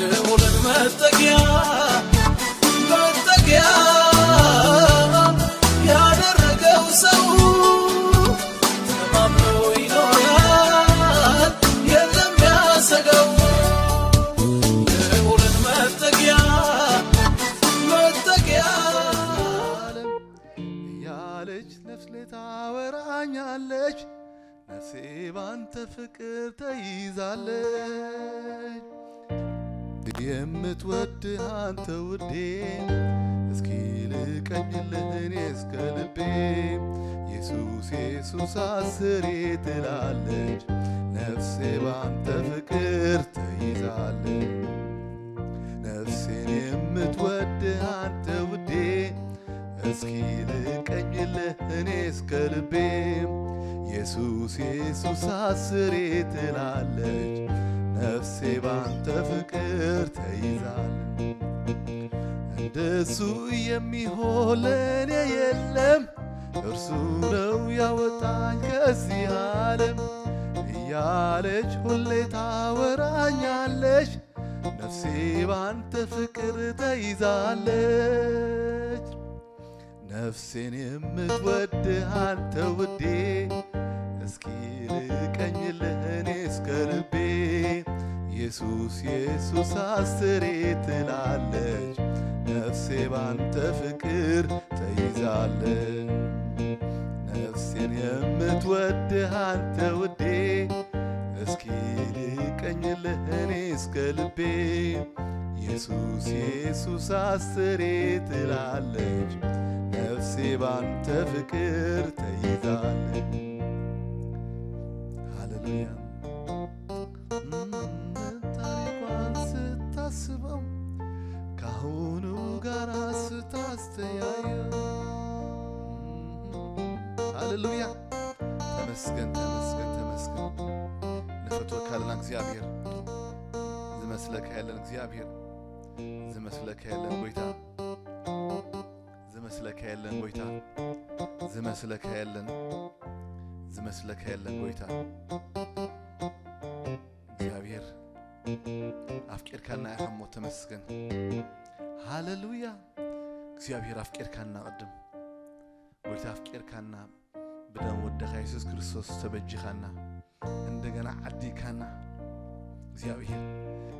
ልዑልን መጠጊያ መጠጊያ ያደረገው ሰው ተማምኖ ይኖራል፣ የለም ያሰጋው። ልዑልን መጠጊያ መጠጊያ ያለች ነፍስ ታወራኛለች። ነፍሴ ባንተ ፍቅር ተይዛለች። የምትወድህ አንተ ውዴ፣ እስኪ ልቀኝልህ እኔ እስከ ልቤ። ኢየሱስ ኢየሱስ አስሬ ትላለች። ነፍሴ ባንተ ፍቅር ተይዛለች። ነፍሴን የምትወድህ አንተ ውዴ፣ እስኪ ልቀኝልህ እኔ እስከ ልቤ። ኢየሱስ ኢየሱስ አስሬ ትላለች። ነፍሴ ባንተ ፍቅር ተይዛለች። እንደሱ የሚሆን ለእኔ የለም፣ እርሱ ነው ያወጣኝ ከዚህ ዓለም እያለች ሁሌ ታወራኛለች። ነፍሴ ባንተ ፍቅር ተይዛለች። ነፍሴን የምትወድህ አንተ ውዴ፣ እስኪ ልቀኝልህ እኔ እስከ ልቤ። ኢየሱስ ኢየሱስ አስሬ ትላለች። ነፍሴ ባንተ ፍቅር ተይዛለች። ነፍሴን የምትወድህ አንተ ውዴ፣ እስኪ ልቀኝልህ እኔ እስከ ልቤ። ኢየሱስ ኢየሱስ አስሬ ትላለች። ነፍሴ ባንተ ፍቅር ተይዛለች። ሃሌሉያ። ታሪኳን ስታስበው ከአሁኑ ጋር ስታስተያየው፣ ሃሌሉያ። ተመስገን፣ ተመስገን፣ ተመስገን። ንፈትወካ ኣለና እግዚኣብሔር። ዝመስለካ የለን እግዚኣብሔር። ዝመስለካ የለን ጎይታ። ዝመስለካ የለን ጎይታ። ዝመስለካ የለን። ዝመስለካ የለን ጎይታ። እግዚኣብሔር ኣፍቂርካና ኢኻ እሞ ተመስገን። ሃሌሉያ። እግዚኣብሔር ኣፍቂርካና ቅድም። ጎይታ ኣፍቂርካና። ብደም ወደኻ የሱስ ክርስቶስ ተበጂኻና። እንደገና ዓዲካና። እግዚኣብሔር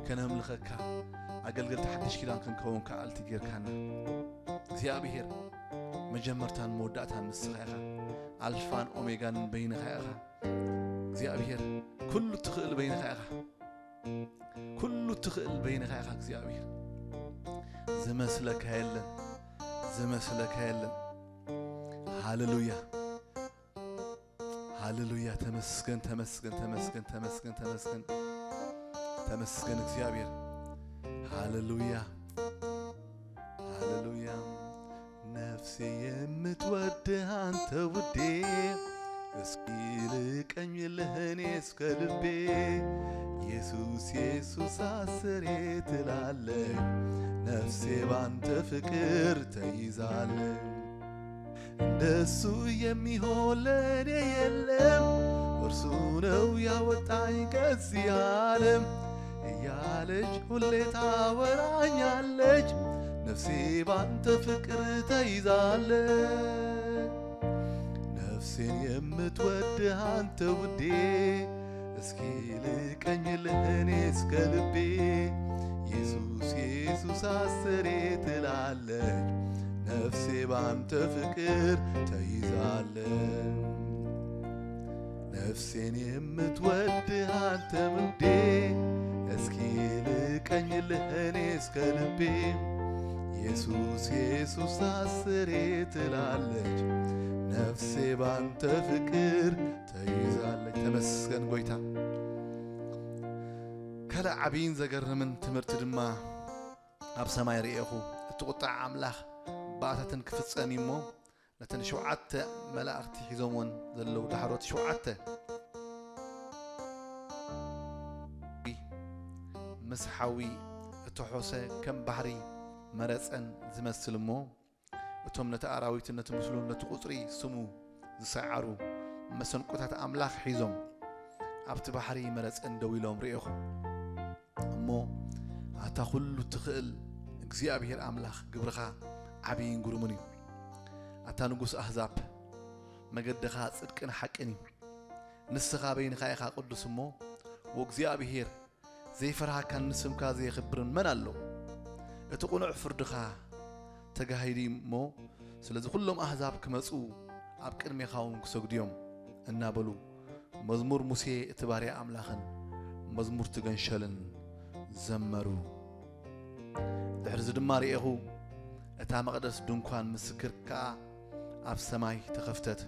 ከነምልኸካ፣ ኣገልገልቲ ሓድሽ ኪዳን ክንከውን ከኣልቲ ጌርካና። እግዚኣብሔር መጀመርታን መወዳእታን ንስኻ ኢኻ። ኣልፋን ኦሜጋን በይንኻ ኢኻ። እግዚኣብሔር ኩሉ ትኽእል በይንኻ ኢኻ። ኩሉ ትኽእል በይንኻ ኢኻ እግዚኣብሔር። ዝመስለካ የለን። ዝመስለካ የለን። ሃሌሉያ። ሃሌሉያ። ተመስገን፣ ተመስገን፣ ተመስገን፣ ተመስገን፣ ተመስገን። ተመስገን እግዚኣብሔር። ሃሌሉያ። ሃሌሉያ። ነፍሴ የምትወድህ አንተ ውዴ፣ እስኪ ልቀኝልህ እኔ እስከ ልቤ። ኢየሱስ ኢየሱስ አስሬ ትላለች፣ ነፍሴ ባንተ ፍቅር ተይዛለች። እንደሱ የሚሆን ለእኔ የለም፣ እርሱ ነው ያወጣኝ ከዚህ ዓለም እያለች ሁሌ ታወራኛለች። ነፍሴ ባንተ ፍቅር ተይዛለች። ነፍሴን የምትወድህ አንተ ውዴ፣ እስኪ ልቀኝልህ እኔ እስከ ልቤ። ኢየሱስ ኢየሱስ አስሬ ትላለች፣ ነፍሴ ባንተ ፍቅር ተይዛለች። ነፍሴን የምትወድህ አንተ ውዴ፣ እስኪ ልቀኝልህ እኔ እስከ ልቤ። ኢየሱስ ኢየሱስ አስሬ ትላለች፣ ነፍሴ ባንተ ፍቅር ተይዛለች። ተመስገን ጎይታ። ካልእ ዓብይን ዘገርምን ትምህርቲ ድማ ኣብ ሰማይ ርኤኹ። እቲ ቁጣ ኣምላኽ ብኣታተን ክፍጸም እዩ እሞ፣ ነተን ሸውዓተ መላእኽቲ ሒዞምወን ዘለዉ ዳሕሮት ሸውዓተ ምስ ሓዊ እተሖሰ ከም ባሕሪ መረጸን ዝመስል እሞ፣ እቶም ነቲ ኣራዊትን ነቲ ምስሉን ነቲ ቁጽሪ ስሙ ዝሰዓሩ መሰንቆታት ኣምላኽ ሒዞም ኣብቲ ባሕሪ መረጸን ደው ኢሎም ርኤኹ። እሞ ኣቲ ኣታ ኩሉ ትኽእል እግዚኣብሔር ኣምላኽ፣ ግብርኻ ዓብይን ግሩምን እዩ። ኣታ ንጉስ ኣህዛብ፣ መገድኻ ጽድቅን ሓቅን እዩ። ንስኻ በይንኻ ኢኻ ቅዱስ እሞ፣ ወእግዚኣብሔር ዘይፈርሃካን ንስምካ ዘየኽብርን መን ኣሎ? እቲ ቅኑዕ ፍርድኻ ተጋሂዱ እሞ፣ ስለዚ ኩሎም ኣህዛብ ክመጹ ኣብ ቅድሜኻ እውን ክሰግዱ እዮም እናበሉ መዝሙር ሙሴ እቲ ባርያ ኣምላኽን መዝሙር ትገንሸልን ዘመሩ። ድሕርዚ ድማ ርኤኹ፣ እታ መቕደስ ድንኳን ምስክር ከኣ ኣብ ሰማይ ተኸፍተት።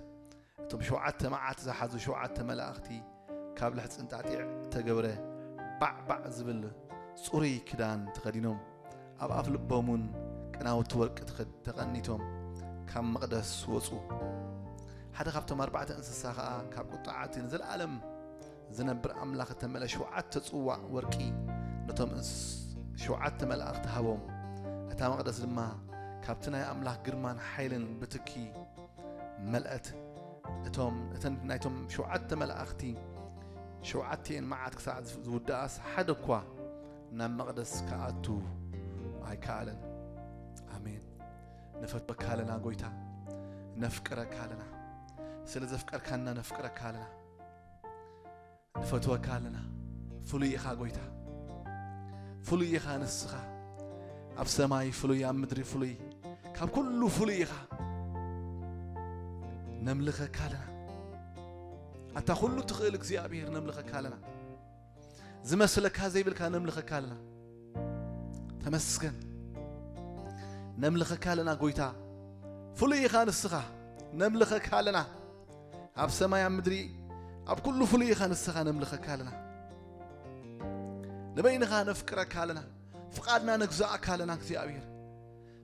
እቶም ሸውዓተ መዓት ዝሓዙ ሸውዓተ መላእኽቲ ካብ ልሕጽን ጣጢዕ እተገብረ ባዕ ባዕ ዝብል ጽሩይ ክዳን ተኸዲኖም፣ ኣብ ኣፍ ልቦም እውን ቅናውቲ ወርቂ ተኸ-፣ ተቐኒቶም ካብ መቕደስ ወጹ። ሓደ ካብቶም ኣርባዕተ እንስሳ ኸኣ ካብ ቁጥዓ እቲ ንዘለኣለም ዝነብር ኣምላኽ እተመልአ ሸውዓተ ጽዋእ ወርቂ ነቶም እንስ-፣ ሸውዓተ መላእኽቲ ሃቦም። እታ መቕደስ ድማ ካብቲ ናይ ኣምላኽ ግርማን ሓይልን ብትኪ መልአት። እቶም፣ እተን ናይቶም ሸውዓተ መላእኽቲ ሸውዓቲኤን መዓት ክሳዕ ዝፍ-፣ ዝውድኣስ ሓደ እኳ ናብ መቕደስ ክኣቱ ኣይከኣለን። ኣሜን። ንፈትወካ ኣለና ጎይታ፣ ነፍቅረካ ኣለና። ስለ ዘፍቀርካና ነፍቅረካ ኣለና። ንፈትወካ ኣለና። ፍሉይ ኢኻ ጎይታ፣ ፍሉይ ኢኻ ንስኻ። ኣብ ሰማይ ፍሉይ፣ ኣብ ምድሪ ፍሉይ፣ ካብ ኩሉ ፍሉይ ኢኻ። ነምልኸካ ኣለና። ኣታ ኩሉ ትኽእል እግዚኣብሔር ነምልኸካ ኣለና። ዝመስለካ ዘይብልካ ነምልኸካ ኣለና። ተመስገን። ነምልኸካ ኣለና ጎይታ፣ ፍሉይ ኢኻ ንስኻ። ነምልኸካ ኣለና። ኣብ ሰማይ ኣብ ምድሪ ኣብ ኩሉ ፍሉይ ኢኻ ንስኻ። ነምልኸካ ኣለና። ንበይንኻ ነፍቅረካ ኣለና። ፍቓድና ነግዛእካ ኣለና እግዚኣብሔር።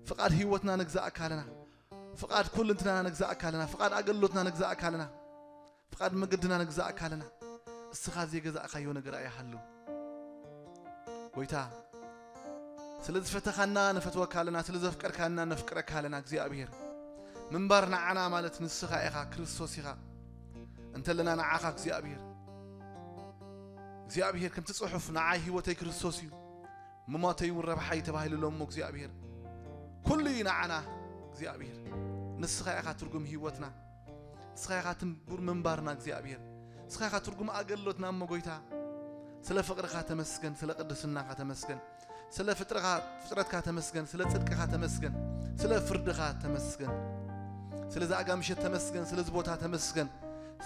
ፍቓድ ህይወትና ነግዛእካ ኣለና። ፍቓድ ኩልንትናና ነግዛእካ ኣለና። ፍቓድ ኣገልግሎትና ነግዛእካ ኣለና። ፍቓድ መገድና ነግዛእካ ኣለና። እስኻ ዘይገዛእካዮ ነገር ኣይሃሉ። ጎይታ፣ ስለ ዝፈተኻና ንፈትወካ ኣለና፣ ስለ ዘፍቀርካና ነፍቅረካ ኣለና። እግዚኣብሔር፣ ምንባር ንዓና ማለት ንስኻ ኢኻ፣ ክርስቶስ ኢኻ። እንተለና ንዓኻ እግዚኣብሔር፣ እግዚኣብሔር፣ ከምቲ ጽሑፍ፣ "ንዓይ ህይወተይ ክርስቶስ እዩ፣ ምሞተይ እውን ረብሓ እዩ" ተባሂሉ ኣሎ። እሞ እግዚኣብሔር፣ ኩሉ እዩ ንዓና። እግዚኣብሔር፣ ንስኻ ኢኻ ትርጉም ህይወትና፣ ንስኻ ኢኻ ትንቡር ምንባርና። እግዚኣብሔር፣ ንስኻ ኢኻ ትርጉም ኣገልግሎትና። እሞ ጎይታ፣ ስለ ፍቕርኻ ተመስገን፣ ስለ ቅድስናኻ ተመስገን፣ ስለ ፍጥርኻ-፣ ፍጥረትካ ተመስገን፣ ስለ ጽድቅኻ ተመስገን፣ ስለ ፍርድኻ ተመስገን፣ ስለ ዛጋ ምሸት ተመስገን፣ ስለ ዝቦታ ተመስገን፣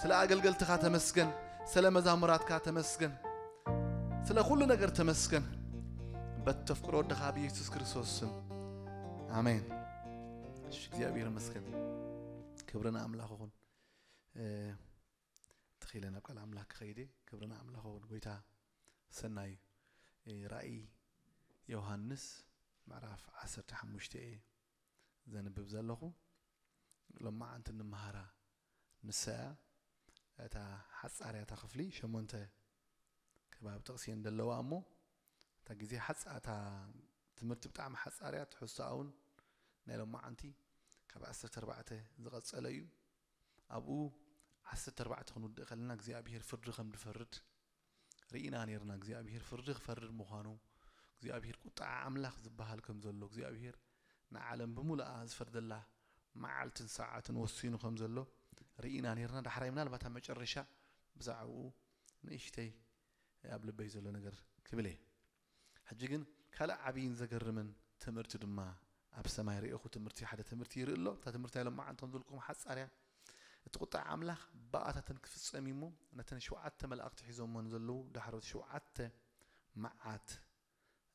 ስለ ኣገልገልትኻ ተመስገን፣ ስለ መዛሙራትካ ተመስገን፣ ስለ ኩሉ ነገር ተመስገን። በተፍቅሮ ወድኻ ብኢየሱስ ክርስቶስ ስም፣ ኣሜን። እሺ፣ እግዚኣብሔር ይመስገን። ክብሪ ንኣምላኽ ይኹን። እ፣ ተኺለ ናብ ቃል ኣምላኽ ክኸይድ እየ። ክብሪ ንኣምላኽ ይኹን። ጎይታ ሰናይ እዩ። እ፣ ራእይ ዮሃንስ ምዕራፍ ዓሰርተ ሓሙሽተ እየ ዘንብብ ዘለኹ። ሎማዓንቲ እንመሃራ ንሳ እያ። እታ ሓጻር እያ እታ ክፍሊ፣ ሸሞንተ ከባቢ ጥቕሲ እየን ዘለዋ እሞ፣ እታ ግዜ ሓጻ-፣ እታ ትምህርቲ ብጣዕሚ ሓጻር እያ። ትሕዝቶኣ እውን ናይ ሎማዓንቲ ካብ ዓሰርተ ኣርባዕተ ዝቐጸለ እዩ። ኣብኡ ዓሰርተ ኣርባዕተ ክንውድእ ከለና እግዚኣብሔር ፍርዲ ከም ዝፈርድ ርኢና ነይርና። እግዚኣብሔር ፍርዲ ክፈርድ ምዃኑ፣ እግዚኣብሔር ቁጥዓ ኣምላኽ ዝበሃል ከም ዘሎ፣ እግዚኣብሔር ንዓለም ብምሉኣ ዝፈርደላ መዓልትን ሰዓትን ወሲኑ ከም ዘሎ ርኢና ነይርና። ዳሕራይ ምናልባት ኣብ መጨረሻ ብዛዕባኡ ንእሽተይ ኣብ ልበይ ዘሎ ነገር ክብል እየ። ሕጂ ግን ካልእ ዓብይን ዘገርምን ትምህርቲ ድማ ኣብ ሰማይ ርኢኹ። ትምህርቲ፣ ሓደ ትምህርቲ ይርኢ ኣሎ። እታ ትምህርቲ ናይ ሎማዓንቲ ከም ዝበልኩኹም ሓጻር እያ። እቲ ቁጥዓ ኣምላኽ ብኣታተን ክፍጸም እዩ እሞ፣ ነተን ሸውዓተ መላእኽቲ ሒዞመን ዘለዉ ዳሕሮት ሸውዓተ መዓት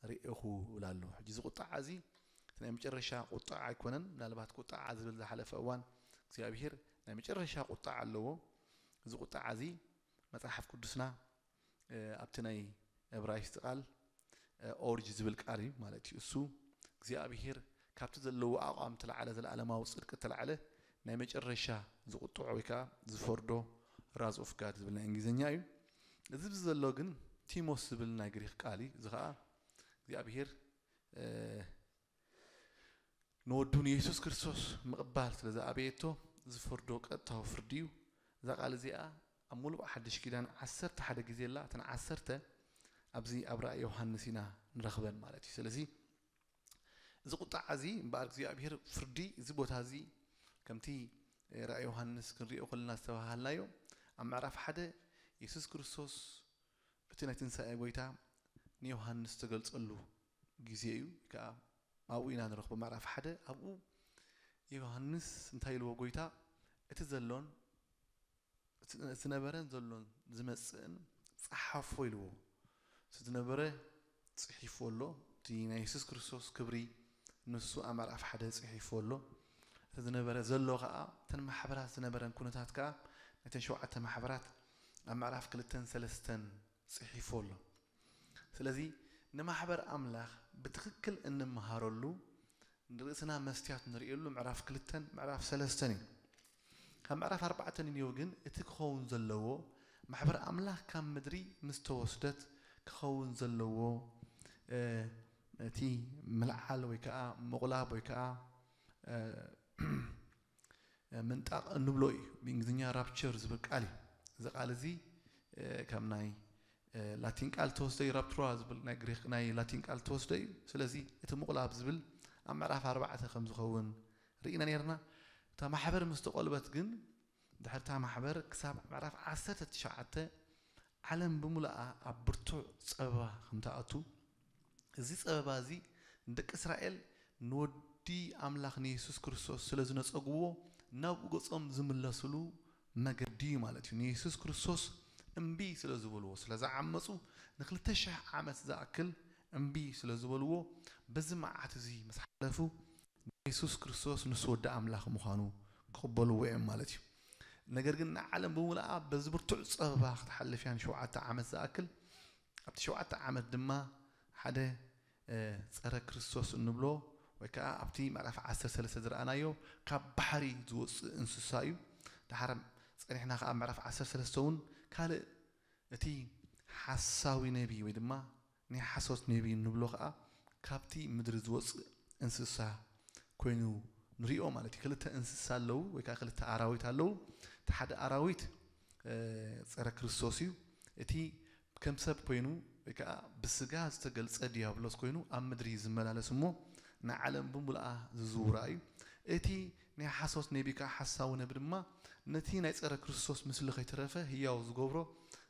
ርኢኹ እብል ኣሎ። ሕጂ እዚ ቁጥዓ እዚ እቲ ናይ መጨረሻ ቁጥዓ ኣይኮነን። ምናልባት ቁጥዓ ዝብል ዝሓለፈ እዋን እግዚኣብሔር ናይ መጨረሻ ቁጥዓ ኣለዎ። እዚ ቁጥዓ እዚ መጽሓፍ ቅዱስና፣ እ፣ ኣብቲ ናይ እብራይስጥ ቃል፣ እ፣ ኦርጅ ዝብል ቃል እዩ ማለት እዩ። እሱ እግዚኣብሔር ካብቲ ዘለዎ ኣቋም ተላዕለ፣ ዘለዓለማዊ ጽድቂ ተላዕለ ናይ መጨረሻ ዝቁጥዖ ወይ ከዓ ዝፈርዶ ራዝ ኦፍ ጋድ ዝብል ናይ እንግሊዝኛ እዩ። እዚ ኣብዚ ዘሎ ግን ቲሞስ ዝብል ናይ ግሪክ ቃል እዩ። እዚ ከዓ እግዚኣብሔር፣ እ፣ ንወዱ ንየሱስ ክርስቶስ ምቕባል ስለ ዝኣበየቶ ዝፈርዶ ቀጥታዊ ፍርዲ እዩ። እዛ ቃል እዚኣ ኣብ ሙሉእ ሓድሽ ኪዳን ዓሰርተ ሓደ ግዜ ኣላ። እተን ዓሰርተ ኣብዚ ኣብ ራእይ ዮሃንስ ኢና ንረኽበን ማለት እዩ። ስለዚ እዚ ቁጣዓ እዚ እምበኣር እግዚኣብሔር ፍርዲ እዚ ቦታ እዚ ከምቲ ራእይ ዮሃንስ ክንሪኦ ከለና ዝተባሃልናዮ ኣብ ምዕራፍ ሓደ የሱስ ክርስቶስ እቲ ናይ ትንሳኤ ጎይታ ንዮሃንስ ዝተገልጸሉ ግዜ እዩ። ከዓ ኣብኡ ኢና ንረኽቦ። ምዕራፍ ሓደ ኣብኡ ዮሃንስ እንታይ ኢልዎ ጎይታ እቲ ዘሎን ዝነበረን ዘሎን ዝመጽእን ጸሓፎ ኢልዎ። እቲ ዝነበረ ጽሒፉ ኣሎ። እቲ ናይ የሱስ ክርስቶስ ክብሪ ንሱ ኣብ ምዕራፍ ሓደ ጽሒፉ ኣሎ። እቲ ዝነበረ ዘሎ ከኣ እተን ማሕበራት ዝነበረን ኩነታት ከኣ ነተን ሸውዓተ ማሕበራት ኣብ ምዕራፍ ክልተን ሰለስተን ጽሒፉ ኣሎ። ስለዚ ንማሕበር ኣምላኽ ብትኽክል እንመሃረሉ ንርእስና መስትያት ንርእየሉ ምዕራፍ ክልተን ምዕራፍ ሰለስተን እዩ። ካብ ምዕራፍ ኣርባዕተ ንንየው ግን እቲ ክኸውን ዘለዎ ማሕበር ኣምላኽ ካብ ምድሪ ምስ ተወስደት ክኸውን ዘለዎ እቲ ምልዓል ወይ ከዓ ምቑላብ ወይ ከዓ ምንጣቕ እንብሎ እዩ። ብእንግሊዝኛ ራፕቸር ዝብል ቃል እዩ። እዚ ቃል እዚ ካብ ናይ ላቲን ቃል ተወስደ እዩ። ራፕቱራ ዝብል ናይ ግሪክ ናይ ላቲን ቃል ተወስደ እዩ። ስለዚ እቲ ምቑላብ ዝብል ኣብ ምዕራፍ ኣርባዕተ ከም ዝኸውን ርኢና ነርና። እታ ማሕበር ምስ ተቆልበት ግን ድሕርታ ማሕበር ክሳብ ምዕራፍ ዓሰርተ ትሽዓተ ዓለም ብምሉኣ ኣብ ብርቱዕ ጸበባ ከም ትኣቱ እዚ ጸበባ እዚ ንደቂ እስራኤል ንወዲ ኣምላኽ ንየሱስ ክርስቶስ ስለ ዝነጸግዎ ናብኡ ገጾም ዝምለስሉ መገዲ እዩ ማለት እዩ። ንየሱስ ክርስቶስ እምቢ ስለ ዝበልዎ ስለ ዝዓመፁ ንክልተ ሽሕ ዓመት ዝኣክል እምቢ ስለ ዝበልዎ በዚ መዓት እዚ ምስ ሓለፉ ንየሱስ ክርስቶስ ንሱ ወዲ ኣምላኽ ምዃኑ ክቕበልዎ እዮም ማለት እዩ። ነገር ግን ንዓለም ብምሉኣ በዚ ብርቱዕ ጸበባ ክትሓልፍ እያ ንሸውዓተ ዓመት ዝኣክል። ኣብቲ ሸውዓተ ዓመት ድማ ሓደ ጸረ ክርስቶስ እንብሎ ወይ ከዓ ኣብቲ ምዕራፍ ዓሰርተ ሰለስተ ዝረኣናዮ ካብ ባሕሪ ዝወፅእ እንስሳ እዩ። ድሓር ፀኒሕና ከዓ ምዕራፍ ዓሰርተ ሰለስተ እውን ካልእ እቲ ሓሳዊ ነቢ ወይ ድማ ናይ ሓሶት ነቢ እንብሎ ከዓ ካብቲ ምድሪ ዝወፅእ እንስሳ ኮይኑ ንሪኦ ማለት እዩ። ክልተ እንስሳ ኣለዉ ወይ ከዓ ክልተ ኣራዊት ኣለዉ። እቲ ሓደ ኣራዊት ጸረ ክርስቶስ እዩ። እቲ ከም ሰብ ኮይኑ ወይ ከዓ ብስጋ ዝተገልጸ ዲያብሎስ ኮይኑ ኣብ ምድሪ ዝመላለስ እሞ ንዓለም ብምሉኣ ዝዝውራ እዩ። እቲ ናይ ሓሶት ነቢ ከዓ ሓሳዊ ነቢ ድማ ነቲ ናይ ጸረ ክርስቶስ ምስሊ ከይተረፈ ህያው ዝገብሮ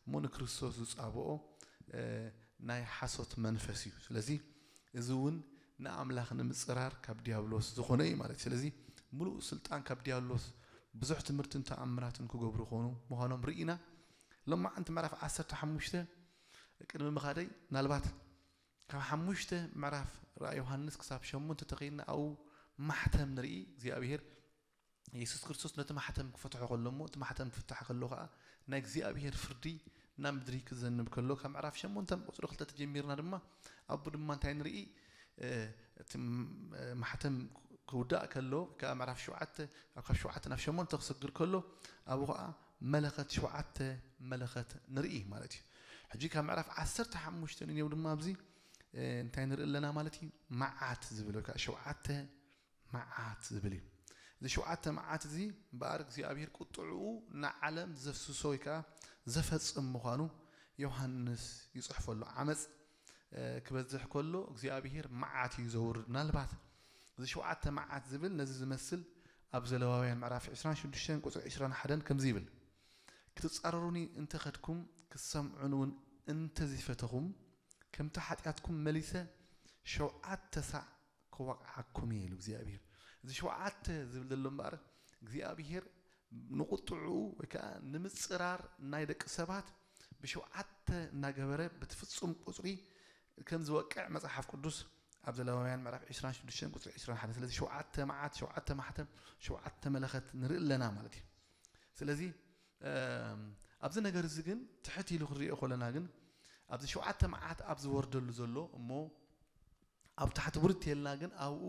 እሞ ንክርስቶስ ዝጻብኦ ናይ ሓሶት መንፈስ እዩ። ስለዚ እዚ እውን ንኣምላኽ ንምጽራር ካብ ዲያብሎስ ዝኾነ እዩ ማለት እዩ። ስለዚ ምሉእ ስልጣን ካብ ዲያብሎስ ብዙሕ ትምህርትን ተኣምራትን ክገብሩ ኾኑ ምዃኖም ርኢና። ሎማዓንቲ ምዕራፍ ዓሰርተ ሓሙሽተ ቅድሚ ምኻደይ ምናልባት ካብ ሓሙሽተ ምዕራፍ ራእይ ዮሃንስ ክሳብ ሸሞንተ ተኸይድና ኣብኡ ማሕተም ንርኢ እግዚኣብሔር የሱስ ክርስቶስ ነቲ ማሕተም ክፈትሖ ከሎ እሞ እቲ ማሕተም ክፍታሕ ከሎ ከዓ ናይ እግዚኣብሔር ፍርዲ ናብ ምድሪ ክዘንብ ከሎ ካብ ምዕራፍ ሸሞንተ ቁፅሪ ክልተ ተጀሚርና ድማ ኣብኡ ድማ እንታይ ንርኢ እቲ ማሕተም ክውዳእ ከሎ ካብ ምዕራፍ ሸውዓተ ካብ ሸውዓተ ናብ ሸሞንተ ክሰግር ከሎ ኣብኡ ከዓ መለኸት ሸውዓተ መለኸት ንርኢ ማለት እዩ። ሕጂ ካብ ምዕራፍ ዓሰርተ ሓሙሽተ ንንየው ድማ ኣብዚ እንታይ ንርኢ ኣለና ማለት እዩ። መዓት ዝብል ወይ ከዓ ሸውዓተ መዓት ዝብል እዩ። እዚ ሸውዓተ መዓት እዚ እምበኣር እግዚኣብሔር ቁጥዕኡ ንዓለም ዘፍስሶ ወይ ከዓ ዘፈጽም ምዃኑ ዮሃንስ ይፅሕፈሉ። ዓመፅ ክበዝሕ ከሎ እግዚኣብሔር መዓት እዩ ዘውርድ። ምናልባት እዚ ሸውዓተ መዓት ዝብል ነዚ ዝመስል ኣብ ዘለዋውያን ምዕራፍ ዕስራን ሽዱሽተን ቁፅሪ ዕስራን ሓደን ከምዚ ይብል፣ ክትፃረሩኒ እንተኸድኩም ክትሰምዑን እውን እንተዘይፈተኹም ከምቲ ሓጢኣትኩም መሊሰ ሸውዓተ ሳዕ ክወቕዓኩም እየ ኢሉ እግዚኣብሔር። እዚ ሸውዓተ ዝብል ዘሎ እምበኣር እግዚኣብሔር ንቁጥዕኡ ወይ ከዓ ንምፅራር ናይ ደቂ ሰባት ብሸውዓተ እናገበረ በቲ ፍፁም ቁፅሪ ከም ዝወቅዕ መፅሓፍ ቅዱስ ኣብ ዘለዋውያን ምዕራፍ ዕስራን ሽዱሽተን ቁፅሪ ዕስራን ሓደን። ስለዚ ሸውዓተ መዓት፣ ሸውዓተ ማሕተም፣ ሸውዓተ መለኸት ንርኢ ኣለና ማለት እዩ። ስለዚ ኣብዚ ነገር እዚ ግን ትሕት ኢሉ ክንሪኦ ከለና ግን ኣብዚ ሸውዓተ መዓት ኣብ ዝወርደሉ ዘሎ እሞ ኣብ ታሕቲ ውርድ ተልና ግን ኣብኡ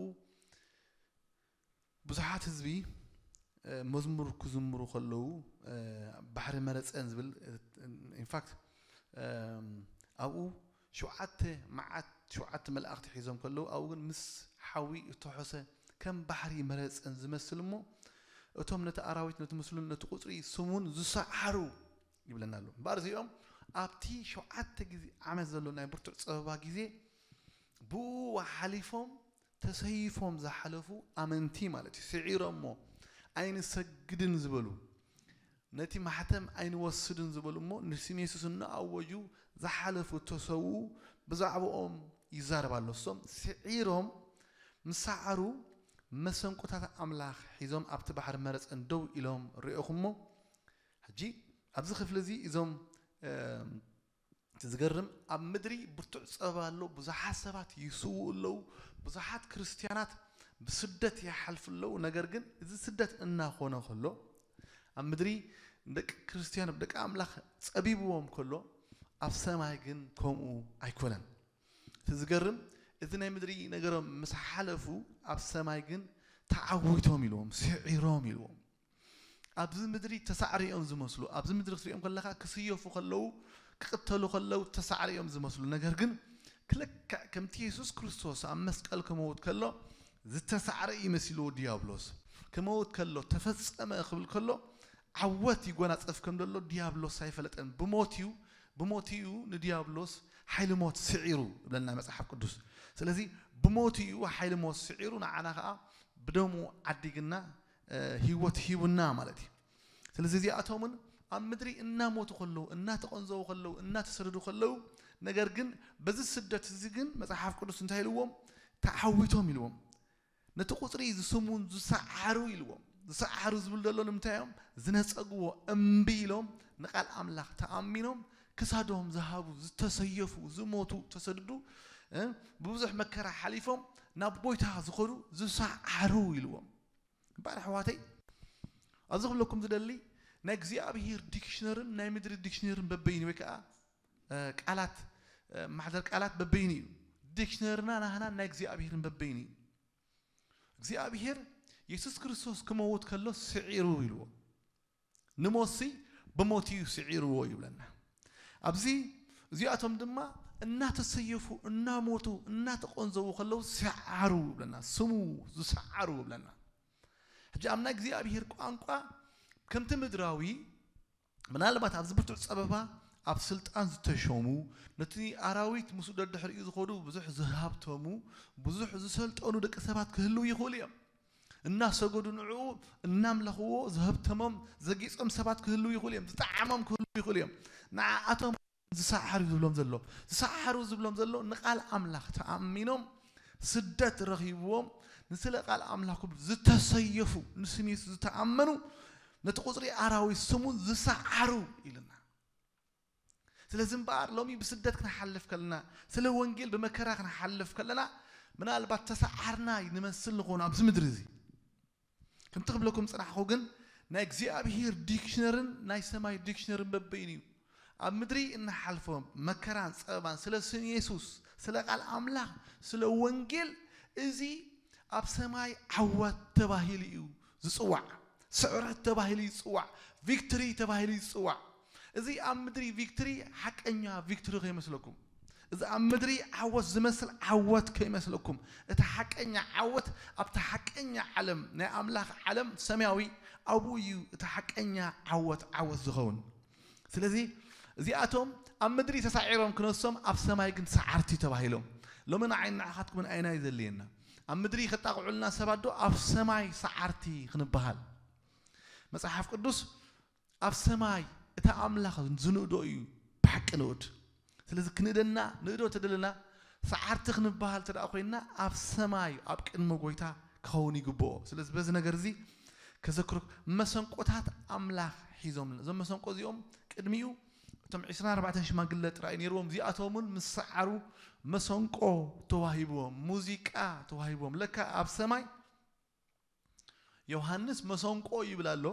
ብዙሓት ህዝቢ መዝሙር ክዝምሩ ከለዉ ባሕሪ መረፀን ዝብል ኢንፋክት ኣብኡ ሸውዓተ መዓት ሸውዓተ መላእኽቲ ሒዞም ከለዉ ኣብኡ ግን ምስ ሓዊ እተሖሰ ከም ባሕሪ መረፀን ዝመስል እሞ እቶም ነቲ ኣራዊት ነቲ ምስሉን ነቲ ቁፅሪ ስሙን ዝሰዓሩ ይብለና ኣሎ። እምበኣር እዚኦም ኣብቲ ሸውዓተ ግዜ ዓመት ዘሎ ናይ ብርቱዕ ፀበባ ግዜ ብኡ ሓሊፎም ተሰይፎም ዝሓለፉ ኣመንቲ ማለት እዩ። ስዒሮሞ ኣይንሰግድን ዝበሉ፣ ነቲ ማሕተም ኣይንወስድን ዝበሉ እሞ ንስም የሱስ እናኣወጁ ዝሓለፉ ተሰዉ ብዛዕባኦም ይዛረብ ኣሎ። እሶም ስዒሮም ምስ ሰዓሩ መሰንቆታት ኣምላኽ ሒዞም ኣብቲ ባሕሪ መረፀን ደው ኢሎም ርኤኹሞ። ሕጂ ኣብዚ ክፍሊ እዚ እዞም እቲ ዝገርም ኣብ ምድሪ ብርቱዕ ፀበባ ኣሎ። ብዙሓት ሰባት ይስውኡ ኣለዉ። ብዙሓት ክርስትያናት ብስደት ይሓልፉ ኣለዉ። ነገር ግን እዚ ስደት እናኾነ ከሎ ኣብ ምድሪ ደቂ ክርስትያን ደቂ ኣምላኽ ፀቢብዎም ከሎ ኣብ ሰማይ ግን ከምኡ ኣይኮነን። እቲ ዝገርም እቲ ናይ ምድሪ ነገሮም ምስ ሓለፉ ኣብ ሰማይ ግን ተዓዊቶም ኢልዎም፣ ስዒሮም ኢልዎም። ኣብዚ ምድሪ ተሳዕሪ እዮም ዝመስሉ። ኣብዚ ምድሪ ክትሪኦም ከለኻ ክስየፉ ከለዉ ክቕተሉ ከለዉ ተሳዕሪ እዮም ዝመስሉ። ነገር ግን ክልክዕ ከምቲ የሱስ ክርስቶስ ኣብ መስቀል ክመውት ከሎ ዝተሳዕረ እዩ መሲልዎ ዲያብሎስ። ክመውት ከሎ ተፈጸመ ክብል ከሎ ዓወት ይጎናጸፍ ከም ዘሎ ዲያብሎስ ኣይፈለጠን። ብሞት እዩ ብሞት እዩ ንዲያብሎስ ሓይሊ ሞት ስዒሩ ይብለና መጽሓፍ ቅዱስ። ስለዚ ብሞት እዩ ሓይሊ ሞት ስዒሩ ንዓና ከዓ ብደሙ ዓዲግና ህይወት ሂቡና ማለት እዩ። ስለዚ እዚኣቶምን ኣብ ምድሪ እናሞቱ ከለዉ እናተቐንዘቡ ከለዉ እናተሰደዱ ከለዉ ነገር ግን በዚ ስደት እዚ ግን መፅሓፍ ቅዱስ እንታይ ኢልዎም? ተዓዊቶም ኢልዎም። ነቲ ቁፅሪ ዝስሙን ዝሰዓሩ ኢልዎም። ዝሰዓሩ ዝብል ዘሎ ንምንታይ እዮም? ዝነፀግዎ እምቢ ኢሎም ንቃል ኣምላኽ ተኣሚኖም ክሳዶም ዝሃቡ ዝተሰየፉ ዝሞቱ ተሰድዱ ብብዙሕ መከራ ሓሊፎም ናብ ጎይታ ዝኾኑ ዝሰዓሩ ኢልዎም። እምበኣር ኣሕዋተይ ኣብዚ ክብለኩም ዝደሊ ናይ እግዚኣብሄር ዲክሽነርን ናይ ምድሪ ዲክሽነርን በበይኑ ወይ ከዓ ቃላት ማሕደር ቃላት በበይኑ እዩ። ዲክሽነርና ናህናን ናይ እግዚኣብሄርን በበይኑ እዩ። እግዚኣብሄር የሱስ ክርስቶስ ክመውት ከሎ ስዒሩ ኢልዎ። ንሞትሲ ብሞት እዩ ስዒርዎ ይብለና። ኣብዚ እዚኣቶም ድማ እናተሰየፉ እናሞቱ እናተቆንዘቡ ከለዉ ሰዓሩ ይብለና። ስሙ ዝሰዓሩ ይብለና። ሕጂ ኣብ ናይ እግዚኣብሄር ቋንቋ ከምቲ ምድራዊ ምናልባት ኣብዚ ብርቱዕ ጸበባ ኣብ ስልጣን ዝተሾሙ ነቲ ኣራዊት ምስኡ ደድሕሪኡ ዝኸዱ ብዙሕ ዝሃብተሙ ብዙሕ ዝሰልጠኑ ደቂ ሰባት ክህልዉ ይኽእሉ እዮም። እናሰገዱ ንዕኡ እናምለኽዎ ዝህብተሞም ዘጊጾም ሰባት ክህልዉ ይኽእሉ እዮም። ዝጠዓሞም ክህልዉ ይኽእሉ እዮም። ንዓኣቶም ዝሰዓሩ ዝብሎም ዘሎ ዝሰዓሩ ዝብሎም ዘሎ ንቃል ኣምላኽ ተኣሚኖም ስደት ረኺብዎም ንስለ ቃል ኣምላኽ ክብሉ ዝተሰየፉ ንስም የሱስ ዝተኣመኑ ነቲ ቁፅሪ ኣራዊት ስሙ ዝሰዓሩ ኢልና። ስለዚ እምበኣር ሎሚ ብስደት ክንሓልፍ ከለና ስለ ወንጌል ብመከራ ክንሓልፍ ከለና ምናልባት ተሰዓርና ንመስል ንኾኑ ኣብዚ ምድሪ እዚ። ከምቲ ክብለኩም ፅናሕኹ ግን ናይ እግዚኣብሄር ዲክሽነርን ናይ ሰማይ ዲክሽነርን በበይኑ እዩ። ኣብ ምድሪ እንሓልፎ መከራን ፀበባን ስለ ስም የሱስ ስለ ቃል ኣምላኽ ስለ ወንጌል እዚ ኣብ ሰማይ ዓወት ተባሂሉ እዩ ዝፅዋዕ። ስዕረት ተባሂሉ ይፅዋዕ። ቪክትሪ ተባሂሉ ይፅዋዕ። እዚ ኣብ ምድሪ ቪክትሪ ሓቀኛ ቪክትሪ ከይመስለኩም። እዚ ኣብ ምድሪ ዓወት ዝመስል ዓወት ከይመስለኩም። እቲ ሓቀኛ ዓወት ኣብቲ ሓቀኛ ዓለም ናይ ኣምላኽ ዓለም ሰማያዊ ኣብኡ እዩ እቲ ሓቀኛ ዓወት ዓወት ዝኸውን። ስለዚ እዚኣቶም ኣብ ምድሪ ተሳዒሮም ክነሶም ኣብ ሰማይ ግን ሰዓርቲ ተባሂሎም። ሎሚ ንዓይ ንዓኻትኩምን ኣይናይ ዘድልየና ኣብ ምድሪ ከጣቕዑልና ሰባት ዶ ኣብ ሰማይ ሰዓርቲ ክንበሃል? መጽሓፍ ቅዱስ ኣብ ሰማይ እቲ ኣምላኽ ዝንእዶ እዩ ብሓቂ ንኡድ። ስለዚ ክንእደና ንእዶ ተደለና ሰዓርቲ ክንበሃል ተደኣ ኮይንና ኣብ ሰማይ ኣብ ቅድሚ ጎይታ ክኸውን ይግብኦ። ስለዚ በዚ ነገር እዚ ከዘክሩ መሰንቆታት ኣምላኽ ሒዞም እዞም መሰንቆ እዚኦም ቅድሚኡ እቶም ዕስራን ኣርባዕተን ሽማግለ ጥራይ ነይርዎም። እዚኣቶም እውን ምስ ሰዓሩ መሰንቆ ተዋሂብዎም፣ ሙዚቃ ተዋሂብዎም። ለካ ኣብ ሰማይ ዮሃንስ መሰንቆ ይብል ኣሎ።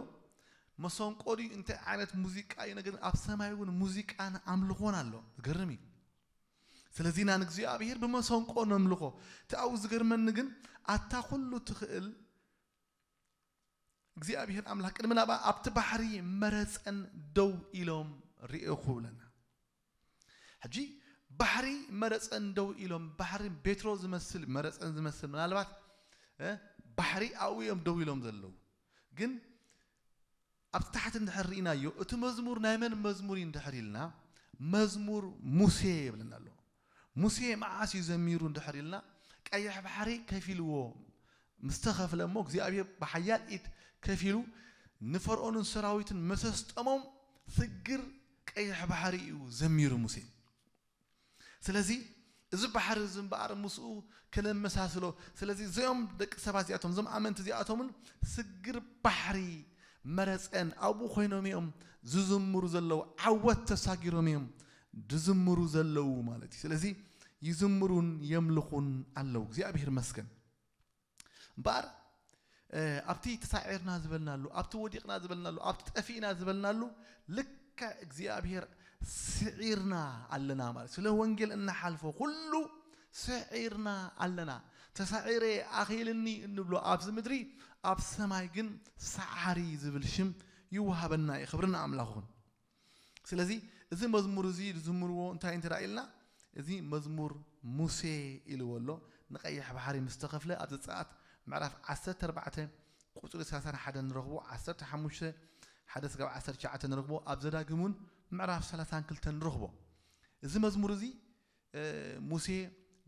መሰንቆ ድዩ እንታይ ዓይነት ሙዚቃ እዩ? ነገር ኣብ ሰማይ እውን ሙዚቃን ኣምልኾን ኣሎ። ዝገርም እዩ። ስለዚ ኢና ንእግዚኣብሔር ብመሰንቆ ነምልኾ። እቲ ኣብኡ ዝገርመኒ ግን ኣታ ኩሉ ትኽእል እግዚኣብሔር ኣምላኽ ቅድሚ ናብኣ ኣብቲ ባሕሪ መረፀን ደው ኢሎም ርኤኹ ብለና። ሕጂ ባሕሪ መረፀን ደው ኢሎም ባሕሪ ቤትሮ ዝመስል መረፀን ዝመስል ምናልባት ባሕሪ ኣብኡ እዮም ደው ኢሎም ዘለዉ። ግን ኣብቲ ታሕቲ እንድሕር ርኢናዮ እቲ መዝሙር ናይ መን መዝሙር እዩ እንድሕር ኢልና መዝሙር ሙሴ የብለና ኣሎ። ሙሴ መዓስ እዩ ዘሚሩ እንድሕር ኢልና፣ ቀይሕ ባሕሪ ከፊልዎ ምስ ተኸፍለ እሞ እግዚኣብሔር ብሓያል ኢድ ከፊሉ ንፈርኦንን ሰራዊትን መሰስጠሞም ስግር ቀይሕ ባሕሪ እዩ ዘሚሩ ሙሴ። ስለዚ እዚ ባሕሪ እዚ እምበኣር ምስኡ ከነመሳስሎ። ስለዚ እዚኦም ደቂ ሰባት እዚኣቶም፣ እዞም ኣመንቲ እዚኣቶምን ስግር ባሕሪ መረፀን ኣብኡ ኮይኖም እዮም ዝዝምሩ ዘለዉ፣ ዓወት ተሳጊሮም እዮም ዝዝምሩ ዘለዉ ማለት እዩ። ስለዚ ይዝምሩን የምልኹን ኣለዉ። እግዚኣብሔር ይመስገን። እምበኣር ኣብቲ ተሳዒርና ዝበልናሉ፣ ኣብቲ ወዲቕና ዝበልናሉ፣ ኣብቲ ጠፊእና ዝበልናሉ ልክዕ እግዚኣብሔር ስዒርና ኣለና ማለት። ስለ ወንጌል እናሓልፎ ኩሉ ስዒርና ኣለና። ተሳዒረ ኣኺልኒ እንብሎ ኣብዚ ምድሪ፣ ኣብ ሰማይ ግን ሰዓሪ ዝብል ሽም ይወሃበና እዩ። ክብሪ ንኣምላኽ ይኹን። ስለዚ እዚ መዝሙር እዚ ዝዝምርዎ እንታይ እንተ ኢልና፣ እዚ መዝሙር ሙሴ ኢልዎ ኣሎ። ንቐይሕ ባሕሪ ምስ ተኸፍለ ኣብ ዘጸኣት ምዕራፍ ዓሰርተ ኣርባዕተ ቁጽሪ ሰላሳን ሓደን ንረኽቦ፣ ዓሰርተ ሓሙሽተ ሓደ ስጋብ ዓሰርተ ትሽዓተ ንረኽቦ፣ ኣብ ዘዳግም እውን ምዕራፍ ሰላሳን ክልተን ንረኽቦ። እዚ መዝሙር እዚ ሙሴ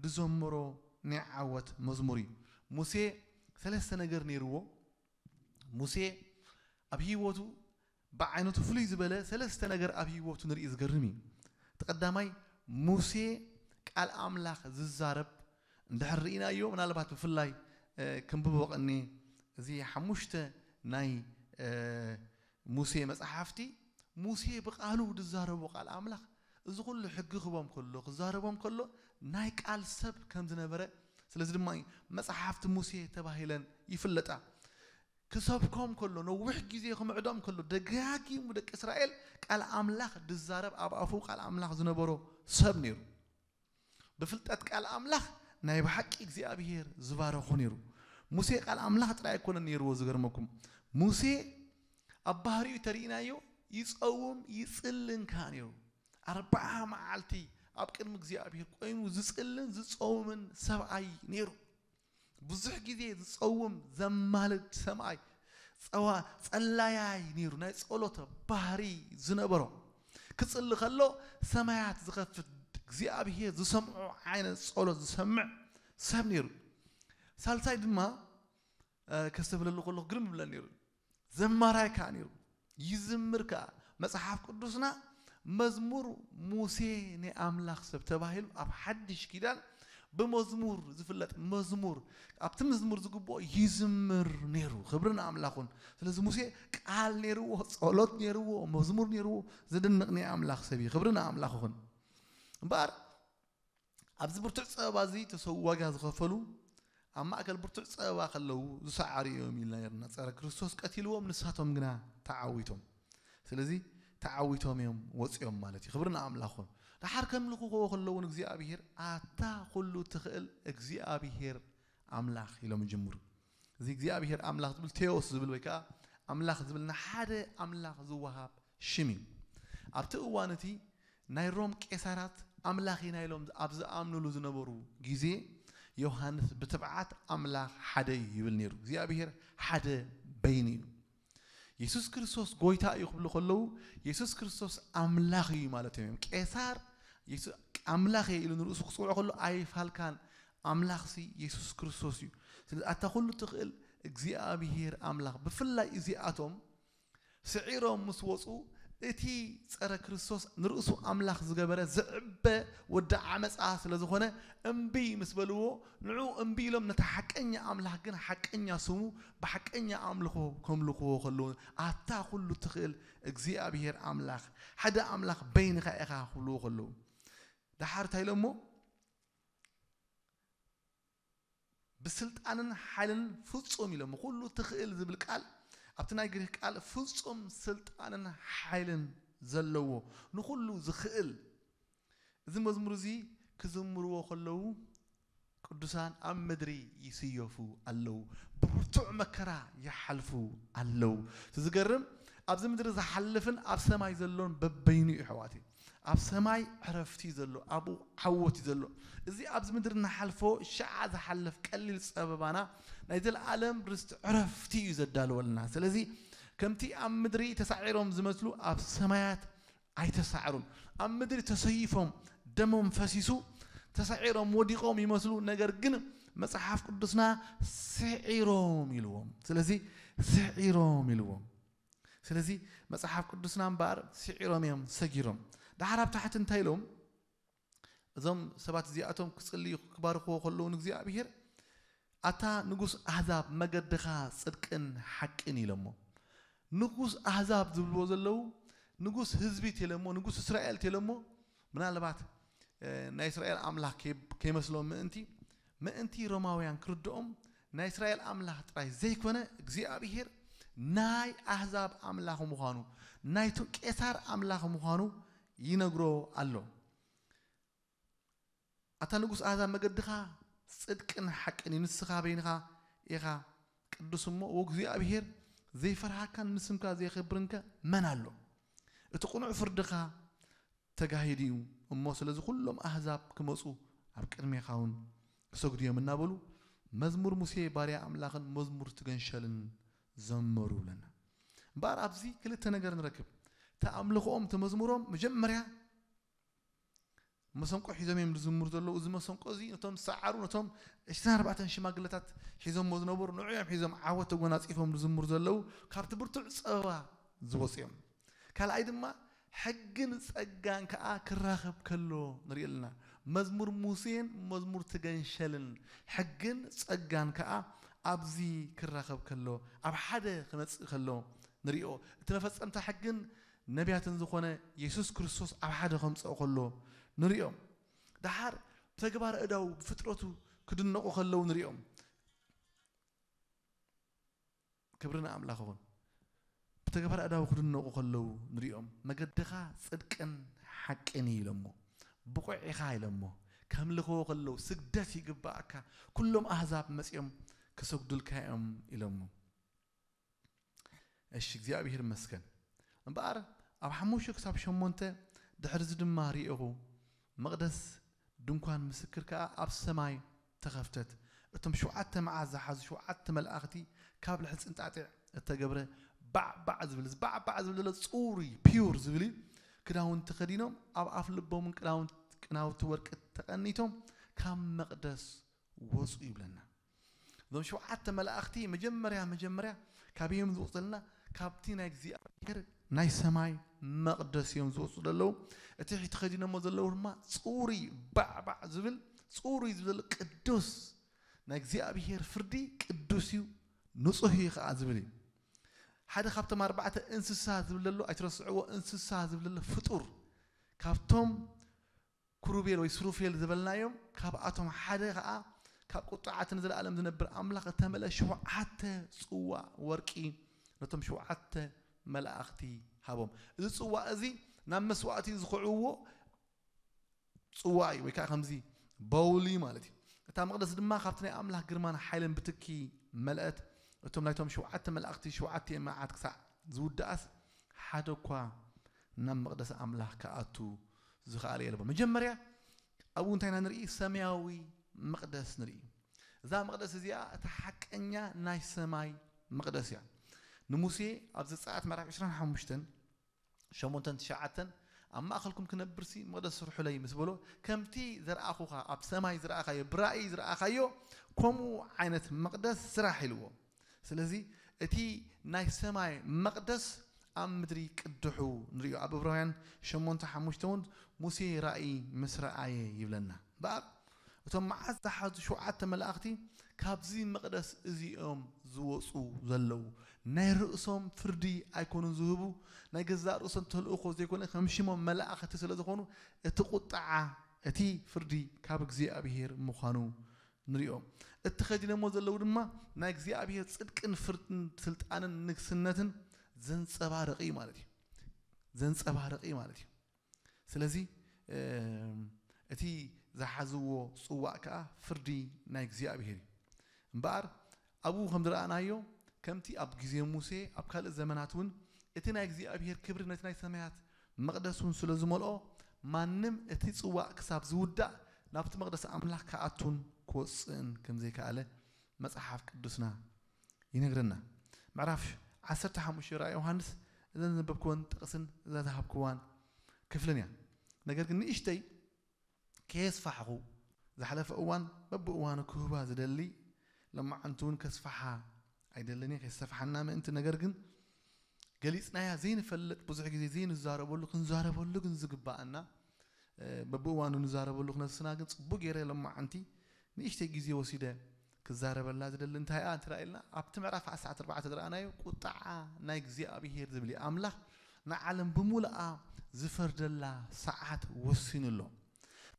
ዝዘመሮ ናይ ዓወት መዝሙር እዩ። ሙሴ ሰለስተ ነገር ነይርዎ። ሙሴ ኣብ ህይወቱ ብዓይነቱ ፍሉይ ዝበለ ሰለስተ ነገር ኣብ ህይወቱ ንርኢ። ዝገርም እዩ። እቲ ቀዳማይ፣ ሙሴ ቃል ኣምላኽ ዝዛረብ እንድሕር ርኢናዮ፣ ምናልባት ብፍላይ ክንብቦ ቀኒ እዚ ሓሙሽተ ናይ ሙሴ መጽሓፍቲ፣ ሙሴ ብቃሉ ዝዛረቦ ቃል ኣምላኽ፣ እዚ ኩሉ ሕጊ ክቦም ከሎ፣ ክዛረቦም ከሎ ናይ ቃል ሰብ ከም ዝነበረ፣ ስለዚ ድማ እዩ መጽሓፍቲ ሙሴ ተባሂለን ይፍለጣ። ክሰብኮም ከሎ፣ ነዊሕ ግዜ ክምዕዶም ከሎ፣ ደጋጊሙ ደቂ እስራኤል ቃል ኣምላኽ ዝዛረብ፣ ኣብ ኣፉ ቃል ኣምላኽ ዝነበሮ ሰብ ነይሩ። ብፍልጠት ቃል ኣምላኽ ናይ ብሓቂ እግዚኣብሔር ዝባረኹ ነይሩ። ሙሴ ቃል ኣምላኽ ጥራይ ኣይኮነን ነይርዎ። ዝገርመኩም፣ ሙሴ ኣብ ባህሪኡ ተርእይናዮ፣ ይጸውም ይጽልን ከኣ ነይሩ። ኣርባዓ መዓልቲ ኣብ ቅድሚ እግዚኣብሔር ኮይኑ ዝጽልን ዝጸውምን ሰብኣይ ነይሩ። ብዙሕ ግዜ ዝጸውም ዘማልድ ሰብኣይ፣ ጸዋ-፣ ጸላያይ ነይሩ። ናይ ጸሎት ባህሪ ዝነበሮ። ክጽሊ ከሎ ሰማያት ዝኸፍት እግዚኣብሔር ዝሰምዖ ዓይነት ጸሎት ዝሰምዕ ሰብ ነይሩ። ሳልሳይ ድማ፣ እ፣ ከስተብለሉ ከለኹ ግርም ይብለኒ ነይሩ። ዘማራይ ከኣ ነይሩ። ይዝምር ከኣ። መጽሓፍ ቅዱስና መዝሙር ሙሴ ናይ ኣምላኽ ሰብ ተባሂሉ ኣብ ሓድሽ ኪዳን ብመዝሙር ዝፍለጥ መዝሙር፣ ኣብቲ መዝሙር ዝግብኦ ይዝምር ነይሩ። ክብሪ ንኣምላኽ ይኹን። ስለዚ ሙሴ ቃል ነይርዎ፣ ጸሎት ነይርዎ፣ መዝሙር ነይርዎ። ዝድነቕ ናይ ኣምላኽ ሰብ እዩ። ክብሪ ንኣምላኽ ይኹን። እምበኣር ኣብዚ ብርቱዕ ጸበባ እዚ ተሰው-፣ ዋጋ ዝኸፈሉ፣ ኣብ ማእከል ብርቱዕ ጸበባ ከለዉ ዝሰዓሩ እዮም ኢልና ነርና። ጸረ ክርስቶስ ቀቲልዎም፣ ንሳቶም ግና ተዓዊቶም። ስለዚ ተዓዊቶም እዮም ወጺኦም ማለት እዩ። ክብሪ ንኣምላኽ ይኹን። ደሓር ከምልኽዎ ከለዉ ንእግዚኣብሔር፣ ኣታ ኩሉ ትኽእል እግዚኣብሔር ኣምላኽ ኢሎም ይጅምሩ። እዚ እግዚኣብሔር ኣምላኽ ዝብል፣ ቴዎስ ዝብል ወይ ከኣ ኣምላኽ ዝብል ንሓደ ኣምላኽ ዝወሃብ ሽም እዩ። ኣብቲ እዋን እቲ ናይ ሮም ቄሳራት ኣምላኽ ኢና ኢሎም ኣብ ዝኣምኑሉ ዝነበሩ ግዜ፣ ዮሃንስ ብትብዓት ኣምላኽ ሓደ እዩ ይብል ነይሩ። እግዚኣብሔር ሓደ በይኑ እዩ። የሱስ ክርስቶስ ጎይታ እዩ ክብሉ ከለዉ፣ የሱስ ክርስቶስ ኣምላኽ እዩ ማለቶም እዮም። ቄሳር የሱ-፣ ኣምላኽ እየ ኢሉ ንርእሱ ክጽውዖ ከሎ ኣይፋልካን፣ ኣምላኽሲ የሱስ ክርስቶስ እዩ። ስለዚ ኣታ ኩሉ ትኽእል እግዚኣብሔር ኣምላኽ። ብፍላይ እዚኣቶም ስዒሮም ምስ ወጹ፣ እቲ ጸረ ክርስቶስ ንርእሱ ኣምላኽ ዝገበረ ዝዕበ ወዲ ዓመጻ ስለ ዝኾነ፣ እምቢ ምስ በልዎ፣ ንዑ እምቢ ኢሎም ነቲ ሓቀኛ ኣምላኽ ግን ሓቀኛ ስሙ ብሓቀኛ ኣምልኾ ከምልኽዎ ከለዉ፣ ኣታ ኩሉ ትኽእል እግዚኣብሔር ኣምላኽ፣ ሓደ ኣምላኽ በይንኻ ኢኻ ክብልዎ ከለዉ፣ ደሓር እንታይ ኢሎሞ? ብስልጣንን ሓይልን ፍጹም ኢሎም። ኩሉ ትኽእል ዝብል ቃል ኣብቲ ናይ ግሪክ ቃል ፍጹም ስልጣንን ሓይልን ዘለዎ፣ ንኹሉ ዝኽእል። እዚ መዝሙር እዚ ክዝምርዎ ከለዉ ቅዱሳን ኣብ ምድሪ ይስየፉ ኣለዉ፣ ብብርቱዕ መከራ ይሓልፉ ኣለዉ። እቲ ዝገርም፣ ኣብዚ ምድሪ ዝሓልፍን ኣብ ሰማይ ዘሎን በበይኑ እዩ፣ ኣሕዋተይ። ኣብ ሰማይ ዕረፍቲ እዩ ዘሎ፣ ኣብኡ ዓወት እዩ ዘሎ። እዚ ኣብዚ ምድሪ እንሓልፎ ሸዓ ዝሓልፍ ቀሊል ጸበባና ናይ ዘለኣለም ርስቲ ዕረፍቲ እዩ ዘዳልወልና። ስለዚ ከምቲ ኣብ ምድሪ ተሳዒሮም ዝመስሉ ኣብ ሰማያት ኣይተሳዕሩን። ኣብ ምድሪ ተሰይፎም ደሞም ፈሲሱ ተሳዒሮም ወዲቖም ይመስሉ፣ ነገር ግን መጽሓፍ ቅዱስና ስዒሮም ኢልዎም። ስለዚ ስዒሮም ኢልዎም። ስለዚ መጽሓፍ ቅዱስና እምበኣር ስዒሮም እዮም ሰጊሮም። ደሓር ኣብ ታሕቲ እንታይ ኢሎም? እዞም ሰባት እዚኣቶም ክጽልዩ ክባርኽዎ ከለዉ ንእግዚኣብሔር፣ ኣታ ንጉስ ኣህዛብ መገድኻ ጽድቅን ሓቅን ኢሎሞ። ንጉስ ኣህዛብ ዝብልዎ ዘለዉ ንጉስ ህዝቢ ቴለሞ፣ ንጉስ እስራኤል ቴለሞ፣ ምናልባት ናይ እስራኤል ኣምላኽ ከይመስሎም ምእንቲ ምእንቲ ሮማውያን ክርድኦም ናይ እስራኤል ኣምላኽ ጥራይ ዘይኮነ እግዚኣብሔር ናይ ኣህዛብ ኣምላኽ ምዃኑ ናይቶም ቄሳር ኣምላኽ ምዃኑ ይነግሮ ኣሎ። ኣታ ንጉስ ኣህዛብ መገድኻ ጽድቅን ሓቅን እዩ፣ ንስኻ በይንኻ ኢኻ ቅዱስ እሞ እግዚኣብሔር ዘይፈርሃካን ንስምካ ዘየኽብርንከ መን ኣሎ? እቲ ቅኑዕ ፍርድኻ ተጋሂዱ እዩ እሞ ስለዚ ኩሎም ኣህዛብ ክመፁ ኣብ ቅድሜኻ እውን ክሰግዱ እዮም እናበሉ መዝሙር ሙሴ ባርያ ኣምላኽን መዝሙር ትገንሸልን ዘመሩ ይብለና። እምበኣር ኣብዚ ክልተ ነገር ንረክብ። ተኣምልኾኦም ተመዝሙሮም መጀመርያ መሰንቆ ሒዞም እዮም ዝዝምሩ ዘለዉ። እዚ መሰንቆ እዚ ነቶም ዝሰዓሩ ነቶም ዕስራን ኣርባዕተን ሽማግለታት ሒዞሞ ዝነበሩ ንዑ እዮም ሒዞም ዓወት ተጎናፂፎም ዝዝምሩ ዘለዉ። ካብቲ ብርቱዕ ፀበባ ዝወፁ እዮም። ካልኣይ ድማ ሕግን ጸጋን ከኣ ክራኸብ ከሎ ንርኢ ኣለና። መዝሙር ሙሴን መዝሙር ትገንሸልን ሕግን ጸጋን ከኣ ኣብዚ ክራኸብ ከሎ ኣብ ሓደ ክመጽእ ከሎ ንሪኦ። እቲ መፈጸምታ ሕግን ነቢያትን ዝኾነ የሱስ ክርስቶስ ኣብ ሓደ ከምጽኦ ከሎ ንሪኦ። ደሓር ተግባር እዳው ብፍጥረቱ ክድነቑ ከለዉ ንሪኦም። ክብሪ ንኣምላኽ ይኹን። ብተግባር ኣእዳው ክድነቑ ከለዉ ንሪኦም። መገድኻ ጽድቅን ሓቅን እዩ ኢሎሞ። ብቑዕ ኢኻ ኢሎሞ። ከምልኽዎ ከለዉ ስግደት ይግባኣካ። ኩሎም ኣህዛብ መጺኦም ክሰግዱልካ እዮም ኢሎሞ። እሺ እግዚኣብሔር ይመስገን። እምበኣር ኣብ ሓሙሽተ ክሳብ ሸሞንተ ድሕርዚ ድማ ርኢኹ መቕደስ ድንኳን ምስክር ከኣ ኣብ ሰማይ ተኸፍተት። እቶም ሸውዓተ መዓት ዝሓዙ ሸውዓተ መላእኽቲ ካብ ልሕፂ እንጣጢዕ እተገብረ ባዕባዕ ዝብል፣ እዚ ባዕባዕ ዝብል ዘሎ ጽሩይ ፒውር ዝብል እዩ። ክዳውንቲ ተኸዲኖም ኣብ ኣፍ ልቦምን ቅዳውንቲ ቅናውቲ ወርቂ ተቐኒቶም ካብ መቕደስ ወፁ ይብለና። እዞም ሸውዓተ መላእኽቲ መጀመርያ መጀመርያ ካበይ እዮም ዝወፁ ዘለና? ካብቲ ናይ እግዚኣብሔር ናይ ሰማይ መቕደስ እዮም ዝወፁ ዘለዉ። እቲ ተኸዲኖሞ ዘለዉ ድማ ፅሩይ ባዕባዕ ዝብል፣ ፅሩይ ዝብል ቅዱስ፣ ናይ እግዚኣብሔር ፍርዲ ቅዱስ እዩ፣ ንፁህ እዩ ከዓ ዝብል እዩ። ሓደ ካብቶም ኣርባዕተ እንስሳ ዝብል ዘሎ ኣይትረስዕዎ፣ እንስሳ ዝብል ዘሎ ፍጡር ካብቶም ክሩቤል ወይ ሱሩፌል ዝበልናዮም ካብኣቶም ሓደ ከዓ ካብ ቁጥዓት ንዘለኣለም ዝነብር ኣምላኽ እተመልአ ሸውዓተ ጽዋእ ወርቂ ነቶም ሸውዓተ መላእኽቲ ሃቦም። እዚ ጽዋእ እዚ ናብ መስዋእቲ ዝኽዕዎ ጽዋእ እዩ፣ ወይ ከዓ ከምዚ በውል እዩ ማለት እዩ። እታ መቕደስ ድማ ካብቲ ናይ ኣምላኽ ግርማን ሓይልን ብትኪ መለአት። እቶም ናይቶም ሸውዓተ መላእኽቲ ሸውዓተ መዓት ክሳዕ ዝውድኣስ ሓደ እኳ ናብ መቕደስ ኣምላኽ ክኣቱ ዝኸኣለ የለቦ። መጀመርያ ኣብኡ እንታይ ኢና ንርኢ? ሰማያዊ መቕደስ ንርኢ። እዛ መቕደስ እዚኣ እታ ሓቀኛ ናይ ሰማይ መቕደስ እያ። ንሙሴ ኣብ ዘጸኣት ምዕራፍ ዕስራን ሓሙሽተን ሸሞንተን ትሽዓተን ኣብ ማእኸልኩም ክነብርሲ መቕደስ ስርሑለይ ምስ በሎ ከምቲ ዘርኣኹኻ ኣብ ሰማይ ዝረኣኻዮ ብራእይ ዝረኣኻዮ ከምኡ ዓይነት መቕደስ ስራሕ ኢልዎ። ስለዚ እቲ ናይ ሰማይ መቕደስ ኣብ ምድሪ ቅድሑ ንሪኦ። ኣብ ዕብራውያን ሸሞንተ ሓሙሽተ እውን ሙሴ ራእይ ምስ ረኣየ ይብለና። እምበኣር እቶም መዓት ዝሓዙ ሸውዓተ መላእኽቲ ካብዚ መቕደስ እዚኦም ዝወፁ ዘለዉ ናይ ርእሶም ፍርዲ ኣይኮኑን ዝህቡ፣ ናይ ገዛእ ርእሶም ተልእኾ ዘይኮነ ከም ሽሞም መላእኽቲ ስለ ዝኾኑ እቲ ቁጥዓ እቲ ፍርዲ ካብ እግዚኣብሔር ምዃኑ ንሪኦ። እቲ ኸዲኖሞ ዘለዉ ድማ ናይ እግዚኣብሔር ጽድቅን ፍርድን ስልጣንን ንግስነትን ዘንጸባርቕ እዩ ማለት እዩ። ዘንጸባርቕ እዩ ማለት እዩ። ስለዚ እቲ ዝሓዝዎ ጽዋእ ከኣ ፍርዲ ናይ እግዚኣብሔር እዩ። እምበኣር ኣብኡ ከም ዝረኣናዮ ከምቲ ኣብ ግዜ ሙሴ ኣብ ካልእ ዘመናት እውን እቲ ናይ እግዚኣብሔር ክብሪ ነቲ ናይ ሰማያት መቕደስ እውን ስለ ዝመልኦ ማንም እቲ ጽዋእ ክሳብ ዝውዳእ ናብቲ መቕደስ ኣምላኽ ክኣቱን ክወፅእን ከም ዘይከኣለ መጽሓፍ ቅዱስና ይነግረና። ምዕራፍ ዓሰርተ ሓሙሽተ ራእይ ዮሃንስ እዘን ዘንበብክወን ጥቕስን እዛ ዝሃብክዋን ክፍልን እያ። ነገር ግን ንእሽተይ ከየስፋሕኹ ዝሓለፈ እዋን በብእዋኑ ክህባ ዝደሊ፣ ለማዓንቲ እውን ከስፍሓ ኣይደልን እየ፣ ከይሰፍሓና ምእንቲ። ነገር ግን ገሊጽናያ ዘይንፈልጥ፣ ብዙሕ ግዜ ዘይንዛረበሉ፣ ክንዛረበሉ ግን ዝግባኣና፣ እ፣ በብእዋኑ ንዛረበሉ ክነስና ግን ጽቡቅ ገይረ ለማዓንቲ ንእሽተይ ግዜ ወሲደ ክዛረበላ ዝደሊ እንታይ እያ እንተ ኢልና፣ ኣብቲ ምዕራፍ ዓሰርተ ኣርባዕተ ዝረኣናዮ ቁጥዓ ናይ እግዚኣብሄር ዝብል እዩ። ኣምላኽ ንዓለም ብምሉኣ ዝፈርደላ ሰዓት ወሲኑ ኣሎ።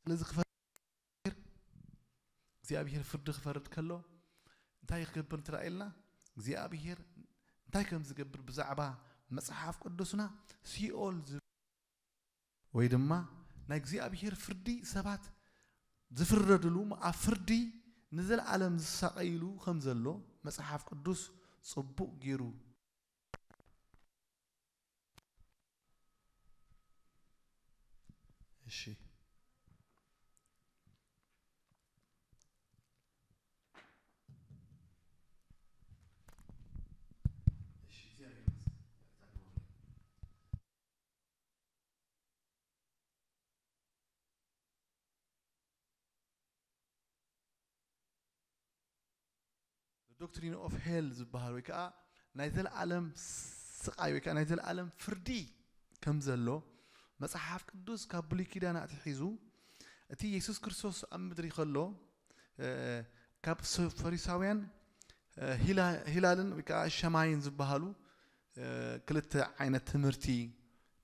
ስለዚ ክፈ-፣ እግዚኣብሄር ፍርዲ ክፈርድ ከሎ እንታይ ክገብር እንተ ኢልና፣ እግዚኣብሄር እንታይ ከም ዝገብር ብዛዕባ መጽሓፍ ቅዱስና ሲኦል ዝብል ወይ ድማ ናይ እግዚኣብሄር ፍርዲ ሰባት ዝፍረድሉ፣ ኣብ ፍርዲ ንዘለኣለም ዝሳቐይሉ ከም ዘሎ መጽሓፍ ቅዱስ ጽቡቕ ገይሩ። እሺ። ዶክትሪን ኦፍ ሄል ዝበሃል ወይ ከዓ ናይ ዘለኣለም ስቃይ ወይ ከዓ ናይ ዘለኣለም ፍርዲ ከም ዘሎ መጽሓፍ ቅዱስ ካብ ብሉይ ኪዳን ኣትሒዙ እቲ የሱስ ክርስቶስ ኣብ ምድሪ ከሎ፣ እ፣ ካብ ስ-፣ ፈሪሳውያን፣ እ፣ ሂላ-፣ ሂላልን ወይ ከዓ ሸማይን ዝበሃሉ፣ እ፣ ክልተ ዓይነት ትምህርቲ፣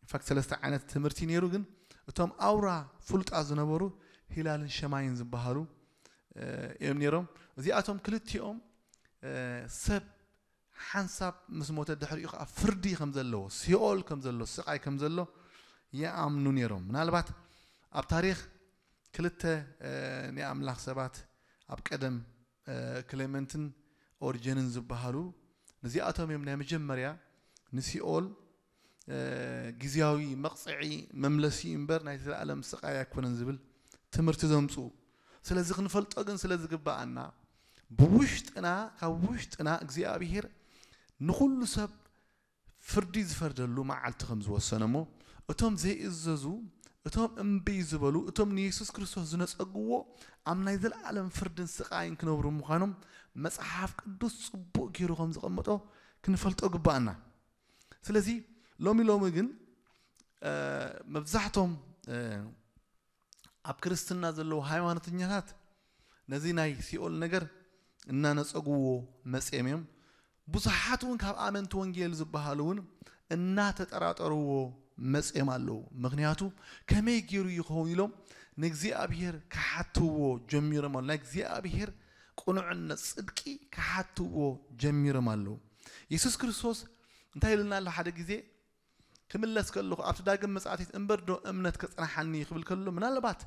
ኢንፋክት ሰለስተ ዓይነት ትምህርቲ ነይሩ። ግን እቶም ኣውራ ፍሉጣት ዝነበሩ ሂላልን ሸማይን ዝበሃሉ፣ እ፣ እዮም ነይሮም። እዚኣቶም ክልቲኦም፣ እ፣ ሰብ ሓንሳብ ምስ ሞተ ድሕሪኡ ከዓ ፍርዲ ከም ዘለዎ፣ ሲኦል ከም ዘሎ፣ ስቃይ ከም ዘሎ ይኣምኑ ነይሮም። ምናልባት ኣብ ታሪኽ ክልተ፣ እ፣ ናይ ኣምላኽ ሰባት ኣብ ቀደም፣ እ፣ ክሌመንትን ኦሪጀንን ዝበሃሉ፣ ነዚኣቶም እዮም ናይ መጀመርያ ንሲኦል፣ እ፣ ግዝያዊ መቕጽዒ መምለሲ እምበር ናይ ዘለኣለም ስቃይ ኣይኮነን ዝብል ትምህርቲ ዘምጽኡ። ስለዚ ክንፈልጦ ግን ስለ ዝግባኣና ብውሽጥና፣ ካብ ውሽጥና እግዚኣብሄር ንኹሉ ሰብ ፍርዲ ዝፈርደሉ መዓልቲ ከም ዝወሰነ እሞ፣ እቶም ዘይእዘዙ፣ እቶም እምቢ ዝበሉ፣ እቶም ንየሱስ ክርስቶስ ዝነጸግዎ ኣብ ናይ ዘለኣለም ፍርድን ስቃይን ክነብሩ ምዃኖም መጽሓፍ ቅዱስ ጽቡቕ ገይሩ ከም ዘቐመጦ ክንፈልጦ ግባኣና። ስለዚ ሎሚ ሎሚ ግን፣ እ፣ መብዛሕቶም፣ እ፣ ኣብ ክርስትና ዘለዉ ሃይማኖተኛታት ነዚ ናይ ሲኦል ነገር እናነጸግዎ መጽዮም እዮም። ብዙሓት እውን ካብ ኣመንቲ ወንጌል ዝበሃሉ እውን እናተጠራጠርዎ መጽዮም ኣለዉ። ምኽንያቱ ከመይ ገይሩ ይኸውን ኢሎም ንእግዚኣብሔር ክሓትዎ ጀሚሮም ኣለዉ። ናይ እግዚኣብሔር ቅኑዕነት፣ ጽድቂ ክሓትዎ ጀሚሮም ኣለዉ። የሱስ ክርስቶስ እንታይ ኢሉና ኣሎ ሓደ ግዜ? ክምለስ ከለኹ ኣብቲ ዳግም ምጽኣት እምበር ዶ እምነት ከጽንሓኒ ክብል ከሎ፣ ምናልባት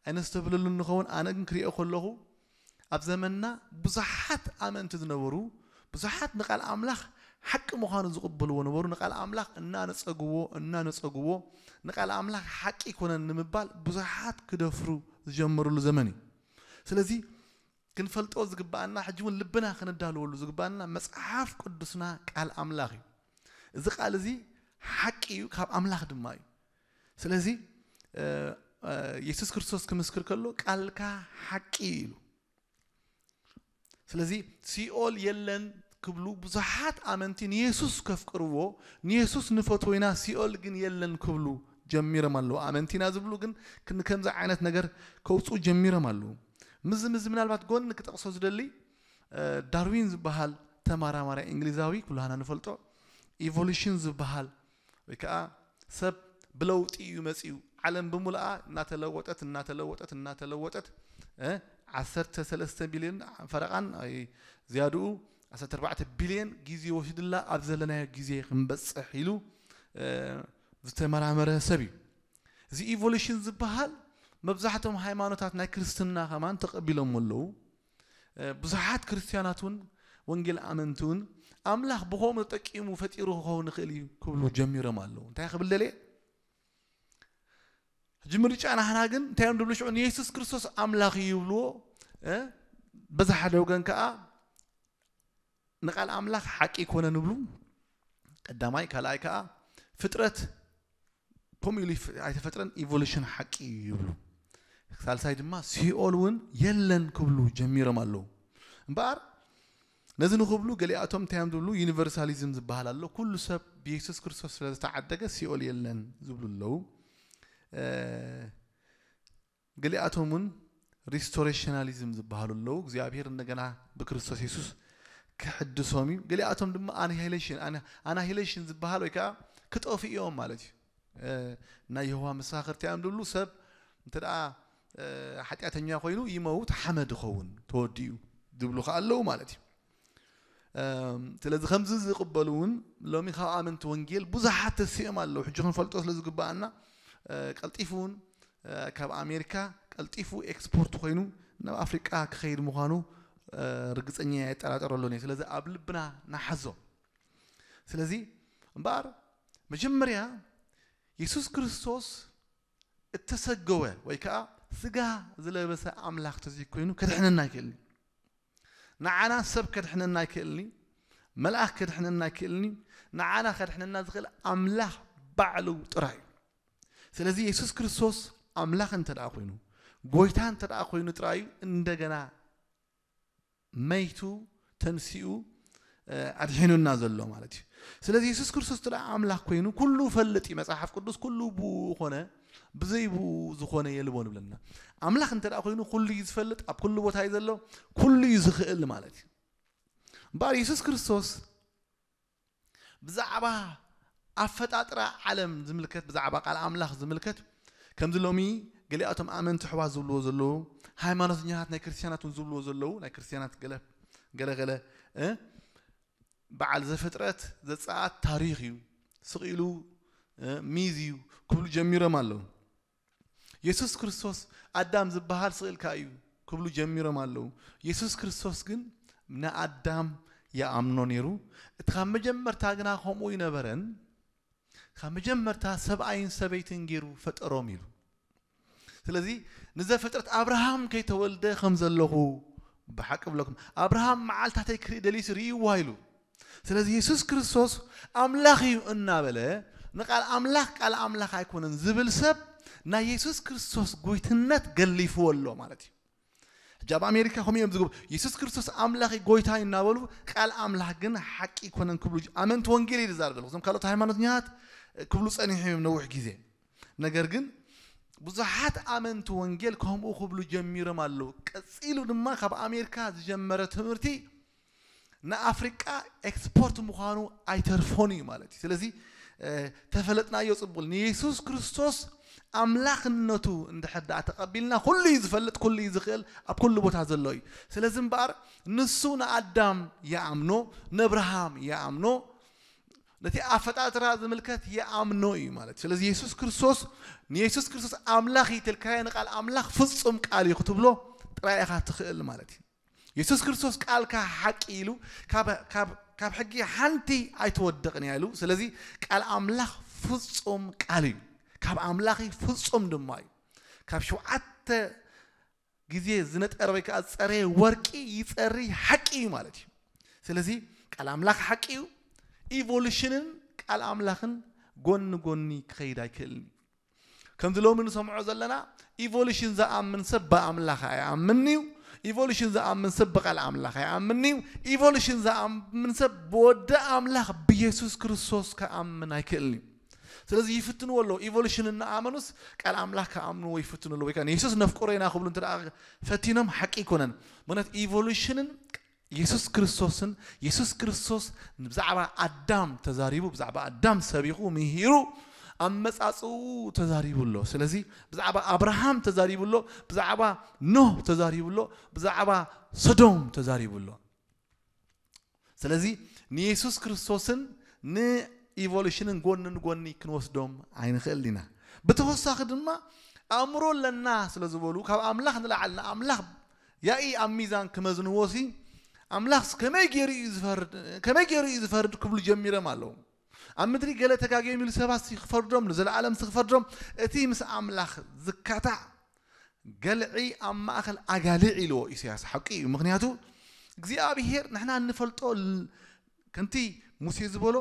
ኣይነስተብህለሉን ንኸውን። ኣነ ግን ክሪኦ ከለኹ ኣብ ዘመንና ብዙሓት ኣመንቲ ዝነበሩ፣ ብዙሓት ንቃል ኣምላኽ ሓቂ ምዃኑ ዝቕበልዎ ነበሩ። ንቃል ኣምላኽ እናነጸግዎ፣ እናነጸግዎ፣ ንቃል ኣምላኽ ሓቂ ኣይኮነን ንምባል ብዙሓት ክደፍሩ ዝጀመሩሉ ዘመን እዩ። ስለዚ ክንፈልጦ ዝግባኣና፣ ሕጂ እውን ልብና ከነዳልወሉ ዝግባኣና መጽሓፍ ቅዱስና ቃል ኣምላኽ እዩ። እዚ ቃል እዚ ሓቂ እዩ፣ ካብ ኣምላኽ ድማ እዩ። ስለዚ፣ እ፣ እ፣ የሱስ ክርስቶስ ክምስክር ከሎ፣ "ቃልካ ሓቂ እዩ" ኢሉ። ስለዚ ሲኦል የለን ክብሉ ብዙሓት ኣመንቲ ንየሱስ ከፍቅርዎ፣ ንየሱስ ንፈትዎ ኢና፣ ሲኦል ግን የለን ክብሉ ጀሚሮም ኣለዉ። ኣመንቲ ኢና ዝብሉ ግን ክን-፣ ከምዚ ዓይነት ነገር ከውፅኡ ጀሚሮም ኣለዉ። ምዚ፣ ምዚ ምናልባት ጎኒ ክጠቕሶ ዝደሊ፣ እ፣ ዳርዊን ዝበሃል ተመራማሪ እንግሊዛዊ ኩላህና ንፈልጦ፣ ኢቮሉሽን ዝበሃል ወይ ከዓ ሰብ ብለውጢ እዩ መፂኡ። ዓለም ብምሉኣ እናተለወጠት፣ እናተለወጠት፣ እናተለወጠት፣ እ፣ ዓሰርተ ሰለስተ ቢልዮን ፈረቓን፣ ኣይ፣ ዝያድኡ ዓሰርተ ኣርባዕተ ቢልዮን ግዜ ወሲድላ ኣብ ዘለናዮ ግዜ ክንበፅሕ ኢሉ፣ እ፣ ዝተመራመረ ሰብ እዩ። እዚ ኢቮሉሽን ዝበሃል መብዛሕትኦም ሃይማኖታት ናይ ክርስትና ከማን ተቐቢሎም ኣለዉ። እ፣ ብዙሓት ክርስትያናት እውን፣ ወንጌል ኣመንቲ እውን፣ ኣምላኽ ብኸምኡ ተጠቂሙ ፈጢሩ ክኸውን ይኽእል እዩ ክብሉ ጀሚሮም ኣለዉ። እንታይ ክብል ደልየ? ሕጂ ምርጫ ናህና ግን እንታይ እዮም ዝብሉ? ሽዑ ንየሱስ ክርስቶስ ኣምላኽ እዩ ይብልዎ። እ፣ በዚ ሓደ ወገን ከኣ ንቃል ኣምላኽ ሓቂ ኣይኮነን ይብሉ። ቀዳማይ፣ ካልኣይ ከኣ ፍጥረት ከምኡ ኢሉ ይፍ-፣ ኣይተፈጥረን፣ ኢቮሉሽን ሓቂ እዩ ይብሉ። ሳልሳይ ድማ ሲኦል እውን የለን ክብሉ ጀሚሮም ኣለዉ። እምበኣር ነዚ ንክብሉ ገሊኣቶም እንታይ እዮም ዝብሉ? ዩኒቨርሳሊዝም ዝበሃል ኣሎ። ኩሉ ሰብ ብየሱስ ክርስቶስ ስለ ዝተዓደገ ሲኦል የለን ዝብሉ ኣለዉ። ገሊኣቶም እውን ሪስቶሬሽናሊዝም ዝበሃሉ ኣለዉ። እግዚኣብሔር እንደገና ብክርስቶስ የሱስ ክሕድሶም እዩ። ገሊኣቶም ድማ ኣናሂሌሽን ኣናሂሌሽን ዝበሃል ወይ ከዓ ክጠፉ እዮም ማለት እዩ። ናይ የሆዋ መሰኻኽርቲ እዮም ዝብሉ ሰብ እንተ ደኣ ሓጢኣተኛ ኮይኑ ይመውት፣ ሓመድ ይኸውን፣ ተወዲኡ ዝብሉ ከዓ ኣለዉ ማለት እዩ። ስለዚ ከምዚ ዝቕበሉ እውን ሎሚ ካብ ኣመንቲ ወንጌል ብዙሓት ተሲኦም ኣለዉ። ሕጂ ክንፈልጦ ስለ ዝግባኣና ቀልጢፉ እውን ካብ ኣሜሪካ ቀልጢፉ ኤክስፖርት ኮይኑ ናብ ኣፍሪቃ ክኸይድ ምዃኑ ርግፀኛ የጠራጠረሉን እየ። ስለዚ ኣብ ልብና ንሓዞ። ስለዚ እምበኣር መጀመርያ የሱስ ክርስቶስ እተሰገወ ወይ ከዓ ስጋ ዝለበሰ ኣምላኽ ተዘይኮይኑ ከድሕነና ኣይክእልን። ንዓና ሰብ ከድሕነና ኣይክእልን እዩ። መልኣኽ ከድሕነና ኣይክእልን እዩ። ንዓና ከድሕነና ዝኽእል ኣምላኽ ባዕሉ ጥራይ እዩ። ስለዚ የሱስ ክርስቶስ ኣምላኽ እንተ ደኣ ኮይኑ፣ ጎይታ እንተ ደኣ ኮይኑ ጥራይ እዩ እንደገና መይቱ ተንሲኡ ኣድሒኑና ዘሎ ማለት እዩ። ስለዚ የሱስ ክርስቶስ ጥራይ ኣምላኽ ኮይኑ ኩሉ ፈልጥ እዩ። መጽሓፍ ቅዱስ ኩሉ ብኡ ኾነ፣ ብዘይ ብኡ ዝኾነ የልቦን ይብለና። ኣምላኽ እንተ ደኣ ኮይኑ ኩሉ እዩ ዝፈልጥ፣ ኣብ ኩሉ ቦታ እዩ ዘሎ፣ ኩሉ እዩ ዝኽእል ማለት እዩ። እምበኣር የሱስ ክርስቶስ ብዛዕባ ኣፈጣጥራ ዓለም ዝምልከት፣ ብዛዕባ ቃል ኣምላኽ ዝምልከት፣ ከምዚ ሎሚ ገሊኣቶም ኣመንቲ ኣሕዋት ዝብልዎ ዘለዉ፣ ሃይማኖተኛታት ናይ ክርስትያናት እውን ዝብልዎ ዘለዉ፣ ናይ ክርስትያናት ገለ ገለ ገለ እ፣ በዓል ዘፍጥረት ዘጸኣት ታሪኽ እዩ፣ ስቕ ኢሉ እ፣ ሚዝ እዩ ክብሉ ጀሚሮም ኣለዉ። የሱስ ክርስቶስ ኣዳም ዝበሃል ስቕ ኢልካ እዩ ክብሉ ጀሚሮም ኣለዉ። የሱስ ክርስቶስ ግን ንኣዳም ይኣምኖ ነይሩ። እቲ ካብ መጀመርታ ግና ከምኡ ይነበረን፣ ካብ መጀመርታ ሰብኣይን ሰበይትን ገይሩ ፈጠሮም ኢሉ። ስለዚ ንዘፍጥረት ኣብርሃም ከይተወልደ ከም ዘለኹ ብሓቂ ብለኩም፣ ኣብርሃም መዓልታተይ ክርኢ ደልዩሲ ርእይዋ ኢሉ። ስለዚ የሱስ ክርስቶስ ኣምላኽ እዩ እናበለ ንቃል ኣምላኽ ቃል ኣምላኽ ኣይኮነን ዝብል ሰብ ናይ የሱስ ክርስቶስ ጎይትነት ገሊፍዎ ኣሎ ማለት እዩ። ሕጂ ኣብ ኣሜሪካ ከምኡ እዮም ዝገብሩ። የሱስ ክርስቶስ ኣምላኽ እዩ፣ ጎይታ እዩ እናበሉ ቃል ኣምላኽ ግን ሓቂ ኣይኮነን ክብሉ ኣመንቲ ወንጌል እዩ ዝዛረብ ዘለኹ። እዞም ካልኦት ሃይማኖተኛታት ክብሉ ጸኒሑ እዮም ነዊሕ ግዜ። ነገር ግን ብዙሓት ኣመንቲ ወንጌል ከምኡ ክብሉ ጀሚሮም ኣለዉ። ቀጺሉ ድማ ካብ ኣሜሪካ ዝጀመረ ትምህርቲ ንኣፍሪቃ ኤክስፖርት ምዃኑ ኣይተርፎን እዩ ማለት እዩ። ስለዚ እ፣ ተፈለጥናዮ ጽቡል ንየሱስ ክርስቶስ ኣምላኽነቱ እንድሕር ደኣ ተቐቢልና ኩሉ እዩ ዝፈልጥ፣ ኩሉ እዩ ዝኽእል፣ ኣብ ኩሉ ቦታ ዘሎ እዩ። ስለዚ እምበኣር ንሱ ንኣዳም ይኣምኖ፣ ንእብርሃም ይኣምኖ፣ ነቲ ኣፈጣጥራ ዝምልከት ይኣምኖ እዩ ማለት እዩ። ስለዚ የሱስ ክርስቶስ ንየሱስ ክርስቶስ ኣምላኽ እዩ ትልካዮ፣ ንቃል ኣምላኽ ፍጹም ቃል እዩ ክትብሎ ጥራይ ኢኻ ትኽእል ማለት እዩ። የሱስ ክርስቶስ ቃልካ ሓቂ ኢሉ ካብ ካብ ካብ ሕጊ ሓንቲ ኣይትወድቕን እያ ኢሉ። ስለዚ ቃል ኣምላኽ ፍጹም ቃል እዩ፣ ካብ ኣምላኽ እዩ፣ ፍጹም ድማ እዩ። ካብ ሸውዓተ ግዜ ዝነጠረ ወይ ከዓ ዝፀረየ ወርቂ ይፀሪ ሓቂ እዩ ማለት እዩ። ስለዚ ቃል ኣምላኽ ሓቂ እዩ። ኢቮሉሽንን ቃል ኣምላኽን ጎኒ ጎኒ ክኸይድ ኣይክእልን እዩ። ከምዚ ሎሚ ንሰምዖ ዘለና ኢቮሉሽን ዝኣምን ሰብ ብኣምላኽ ኣይኣምን እዩ። ኢቮሉሽን ዝኣምን ሰብ ብቃል ኣምላኽ ኣይኣምን እዩ። ኢቮሉሽን ዝኣምን ሰብ ብወዲ ኣምላኽ ብየሱስ ክርስቶስ ክኣምን ኣይክእልን እዩ። ስለዚ ይፍትንዎ ኣለዉ። ኢቮሉሽን እናኣመኑስ ቃል ኣምላኽ ክኣምንዎ ይፍትኑ ኣለዉ። ወይ ከዓ ንየሱስ ነፍቅሮ ኢና ክብሉ እንተ ደኣ ፈቲኖም ሓቂ ኣይኮነን። ምክንያቱ ኢቮሉሽንን የሱስ ክርስቶስን የሱስ ክርስቶስ ብዛዕባ ኣዳም ተዛሪቡ፣ ብዛዕባ ኣዳም ሰቢኹ ምሂሩ ኣመጻጽኡ ተዛሪቡ ኣሎ። ስለዚ ብዛዕባ ኣብርሃም ተዛሪቡ ኣሎ፣ ብዛዕባ ኖህ ተዛሪቡ ኣሎ፣ ብዛዕባ ሰዶም ተዛሪቡ ኣሎ። ስለዚ ንየሱስ ክርስቶስን ንኢቮሉሽንን ጎኒ ንጎኒ ክንወስዶም ኣይንኽእል ኢና። ብተወሳኺ ድማ ኣእምሮ ኣለና ስለ ዝበሉ ካብ ኣምላኽ ንላዕሊ ንኣምላኽ ያኢ ኣብ ሚዛን ክመዝንዎ ሲ ኣምላኽስ ከመይ ገይሩ እዩ ዝፈርድ፣ ከመይ ገይሩ እዩ ዝፈርድ ክብሉ ጀሚሮም ኣለዉ። ኣብ ምድሪ ገለ ተጋግዮም ኢሉ ሰባት ሲ ክፈርዶም፣ ንዘለኣለም ሲ ክፈርዶም፣ እቲ ምስ ኣምላኽ ዝካታዕ ገልዒ ኣብ ማእኸል ኣጋልዕ ኢልዎ ኢሳያስ ሓቂ እዩ። ምክንያቱ እግዚኣብሄር ንሕና እንፈልጦ ል-፣ ከምቲ ሙሴ ዝበሎ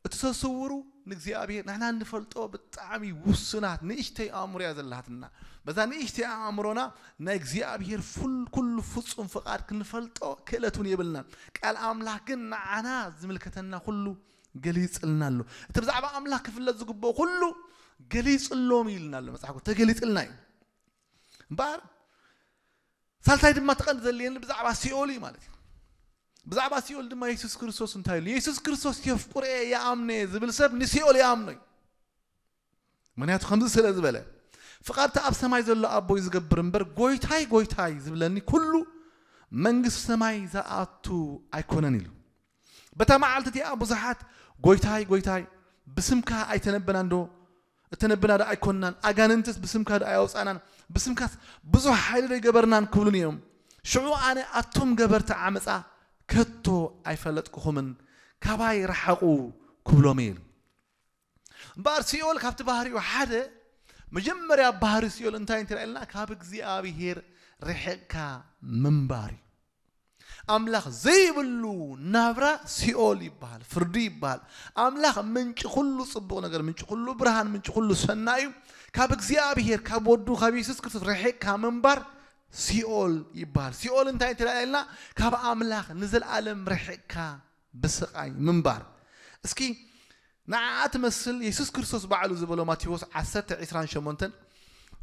እቲ ተስውሩ ንእግዚኣብሔር ንሕና እንፈልጦ ብጣዕሚ ውሱናት ንእሽተይ ኣእምሮ እያ ዘላትና። በዛ ንእሽተይ ኣእምሮና ናይ እግዚኣብሔር ኩሉ ፍጹም ፍቓድ ክንፈልጦ ክእለት እውን የብልናን። ቃል ኣምላኽ ግን ንዓና ዝምልከተና ኩሉ ገሊጽልና ኣሎ። እቲ ብዛዕባ ኣምላኽ ክፍለጥ ዝግብኦ ኩሉ ገሊጽሎም ኢልና ኣሎ መጽሓፍ። ተገሊጽልና እዩ። እምበኣር ሳልሳይ ድማ ተቐንዲ ዘልየኒ ብዛዕባ ሲኦል እዩ ማለት እዩ። ብዛዕባ ሲኦል ድማ የሱስ ክርስቶስ እንታይ ኢሉ? የሱስ ክርስቶስ የፍቅሮ እየ፣ ይኣምኖ እየ ዝብል ሰብ ንሲኦል ይኣምኖ እዩ። ምክንያቱ ከምዚ ስለ ዝበለ፣ ፍቓድ እቲ ኣብ ሰማይ ዘሎ ኣቦይ ዝገብር እምበር፣ ጎይታይ ጎይታይ ዝብለኒ ኩሉ መንግስቲ ሰማይ ዝኣቱ ኣይኮነን ኢሉ። በታ መዓልቲ እቲኣ ብዙሓት ጎይታይ ጎይታይ ብስምካ ኣይተነብናን ዶ? እተነብና ዶ ኣይኮንናን? ኣጋንንትስ ብስምካ ዶ ኣየውፃናን? ብስምካስ ብዙሕ ሓይሊ ዶ ይገበርናን ክብሉን እዮም። ሽዑ ኣነ ኣቱም ገበርቲ ዓመፃ ከቶ ኣይፈለጥኩኹምን፣ ካባይ ረሓቑ ክብሎም እየ ኢሉ። እምበኣር ሲኦል ካብቲ ባህሪኡ ሓደ መጀመርያ ባህሪ ሲኦል እንታይ እንተ ኢልና ካብ እግዚኣብሔር ርሕቕካ ምንባር እዩ። ኣምላኽ ዘይብሉ ናብራ ሲኦል ይበሃል፣ ፍርዲ ይበሃል። ኣምላኽ ምንጪ ኩሉ ጽቡቕ ነገር፣ ምንጪ ኩሉ ብርሃን፣ ምንጪ ኩሉ ሰናይ እዩ። ካብ እግዚኣብሔር፣ ካብ ወዱ፣ ካብ የሱስ ክርስቶስ ርሒቕካ ምንባር ሲኦል ይበሃል። ሲኦል እንታይ እንተ ኢልና ካብ ኣምላኽ ንዘለኣለም ርሒቕካ ብስቓይ ምንባር። እስኪ ንዓኣ ትመስል የሱስ ክርስቶስ ባዕሉ ዝበሎ ማቴዎስ ዓሰርተ ዕስራን ሸሞንተን፣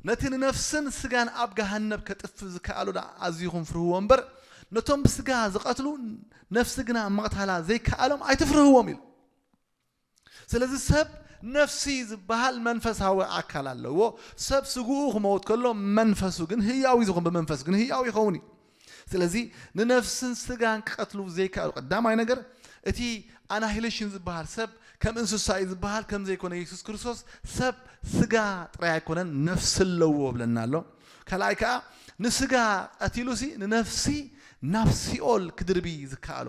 ነቲ ንነፍስን ስጋን ኣብ ገሃነብ ከጥፍእ ዝከኣሎ ደኣ ኣዝኹም ፍርህዎ እምበር፣ ነቶም ብስጋ ዝቐትሉ ነፍሲ ግና ምቕታላ ዘይከኣሎም ኣይትፍርህዎም ኢሉ። ስለዚ ሰብ ነፍሲ ዝበሃል መንፈሳዊ ኣካል ኣለዎ። ሰብ ስግኡ ክመውት ከሎ መንፈሱ ግን ህያው እዩ ዝኸውን፣ ብመንፈስ ግን ህያው ይኸውን እዩ። ስለዚ ንነፍስን ስጋን ክቐትሉ ዘይከኣሉ፣ ቀዳማይ ነገር እቲ ኣናሂሌሽን ዝበሃል ሰብ ከም እንስሳ እዩ ዝበሃል ከም ዘይኮነ የሱስ ክርስቶስ ሰብ ስጋ ጥራይ ኣይኮነን ነፍሲ ኣለዎ ብለና ኣሎ። ካልኣይ ከዓ ንስጋ ቀቲሉሲ ንነፍሲ ናብ ሲኦል ክድርቢ ዝከኣሎ።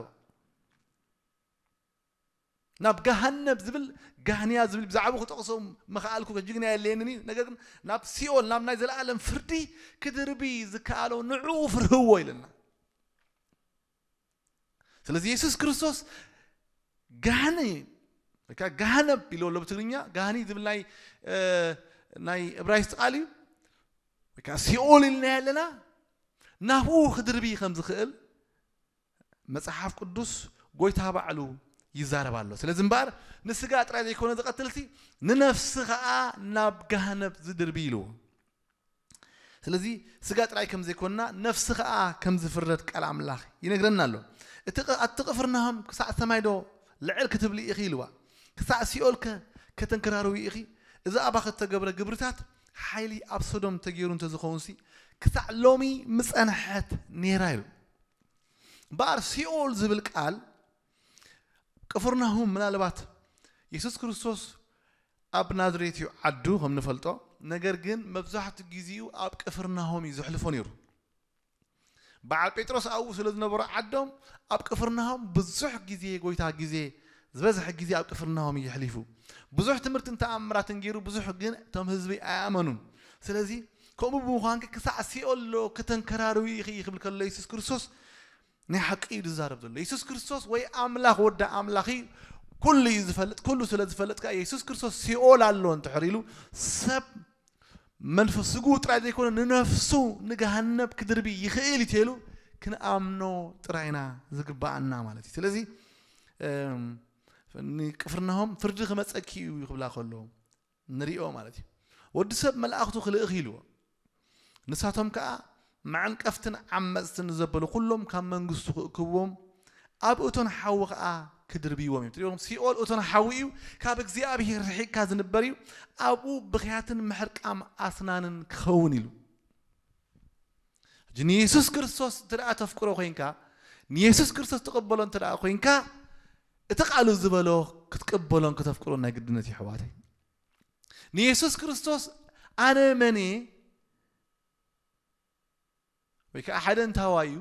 ናብ ገሃነብ ዝብል ጋህንያ ዝብል ብዛዕባኡ ክጠቕሶ ምኽኣልኩ ከጅግና የለየንን እዩ። ነገር ግን ናብ ሲኦል ናብ ናይ ዘለኣለም ፍርዲ ክድርቢ ዝከኣሎ ንዕኡ ፍርህዎ ኢለና። ስለዚ የሱስ ክርስቶስ ጋህኒ ወይ ከዓ ገሃነብ ኢልዎ ኣሎ ብትግርኛ። ጋህኒ ዝብል ናይ ናይ እብራይስጥ ቃል እዩ። ወይ ከዓ ሲኦል ኢልና ኣለና። ናብኡ ክድርቢ ከም ዝኽእል መጽሓፍ ቅዱስ ጎይታ ባዕሉ ይዛረብ ኣሎ። ስለዚ እምበኣር ንስጋ ጥራይ ዘይኮነ ዝቐትልሲ ንነፍሲ ኸኣ ናብ ገሃነብ ዝድርቢ ኢልዎ። ስለዚ ስጋ ጥራይ ከም ዘይኮንና ነፍሲ ኸኣ ከም ዝፍረድ ቃል ኣምላኽ ይነግረና ኣሎ። እቲ ቕ- ኣቲ ቅፍርናሆም ክሳዕ ሰማይ ዶ ልዕል ክትብሊ ኢኺ ኢልዋ። ክሳዕ ሲኦል ከ ከተንከራርዊ ኢኺ። እዚ ኣባኺ እተገብረ ግብርታት ሓይሊ ኣብ ሶዶም ተገይሩ እንተዝኸውንሲ ክሳዕ ሎሚ ምጸንሐት ነይራ ኢሉ። እምበኣር ሲኦል ዝብል ቃል ቅፍርናሆም ምናልባት የሱስ ክርስቶስ ኣብ ናዝሬት እዩ ዓዱ ከም ንፈልጦ። ነገር ግን መብዛሕትኡ ግዜኡ ኣብ ቅፍርናሆም እዩ ዘሕልፎ ነይሩ። በዓል ጴጥሮስ ኣብኡ ስለ ዝነበሩ ዓዶም ኣብ ቅፍርናሆም ብዙሕ ግዜ ጎይታ ግዜ ዝበዝሐ ግዜ ኣብ ቅፍርናሆም እዩ ኣሕሊፉ። ብዙሕ ትምህርትን ተኣምራትን ገይሩ ብዙሕ ግን እቶም ህዝቢ ኣይኣመኑን። ስለዚ ከምኡ ብምዃንኪ ክሳዕ ሲኦል ዶ ከተንከራርዊ ኢኺ ክብል ከሎ የሱስ ክርስቶስ ናይ ሓቂ እዩ ዝዛረብ ዘሎ። የሱስ ክርስቶስ ወይ ኣምላኽ ወዲ ኣምላኽ እዩ። ኩሉ እዩ ዝፈልጥ። ኩሉ ስለ ዝፈልጥ ከዓ የሱስ ክርስቶስ ሲኦል ኣሎ እንድሕር ኢሉ ሰብ መንፈስ ስግኡ ጥራይ ዘይኮነ ንነፍሱ ንገሃነብ ክድርቢ ይኽእል እዩ ተይሉ ክንኣምኖ ጥራይና ዝግባኣና ማለት እዩ። ስለዚ እም፣ ንቅፍርናሆም ፍርዲ ክመፀኪ እዩ ክብላ ከሎ ንሪኦ ማለት እዩ። ወዲ ሰብ መላእኽቱ ክልእኽ ኢልዎ። ንሳቶም ከዓ መዐንቀፍትን ዓመፅትን ዘበሉ ኩሎም ካብ መንግስቱ ክእክብዎም ኣብ እቶን ሓዊ ከዓ ክድርብይዎም እዮም። ትሪኦም ሲኦል እቶን ሓዊ እዩ፣ ካብ እግዚኣብሔር ርሒቅካ ዝንበር እዩ። ኣብኡ ብኽያትን ምሕርቃም ኣስናንን ክኸውን ኢሉ። ሕጂ ንየሱስ ክርስቶስ እንተ ደኣ ተፍቅሮ ኮይንካ፣ ንየሱስ ክርስቶስ ትቕበሎ እንተ ደኣ ኮይንካ፣ እቲ ቃሉ ዝበሎ ክትቅበሎን ክተፍቅሮን ናይ ግድነት እዩ ኣሕዋተይ። ንየሱስ ክርስቶስ ኣነ መን እየ ወይ ከዓ ሓደ እንታዋይ እዩ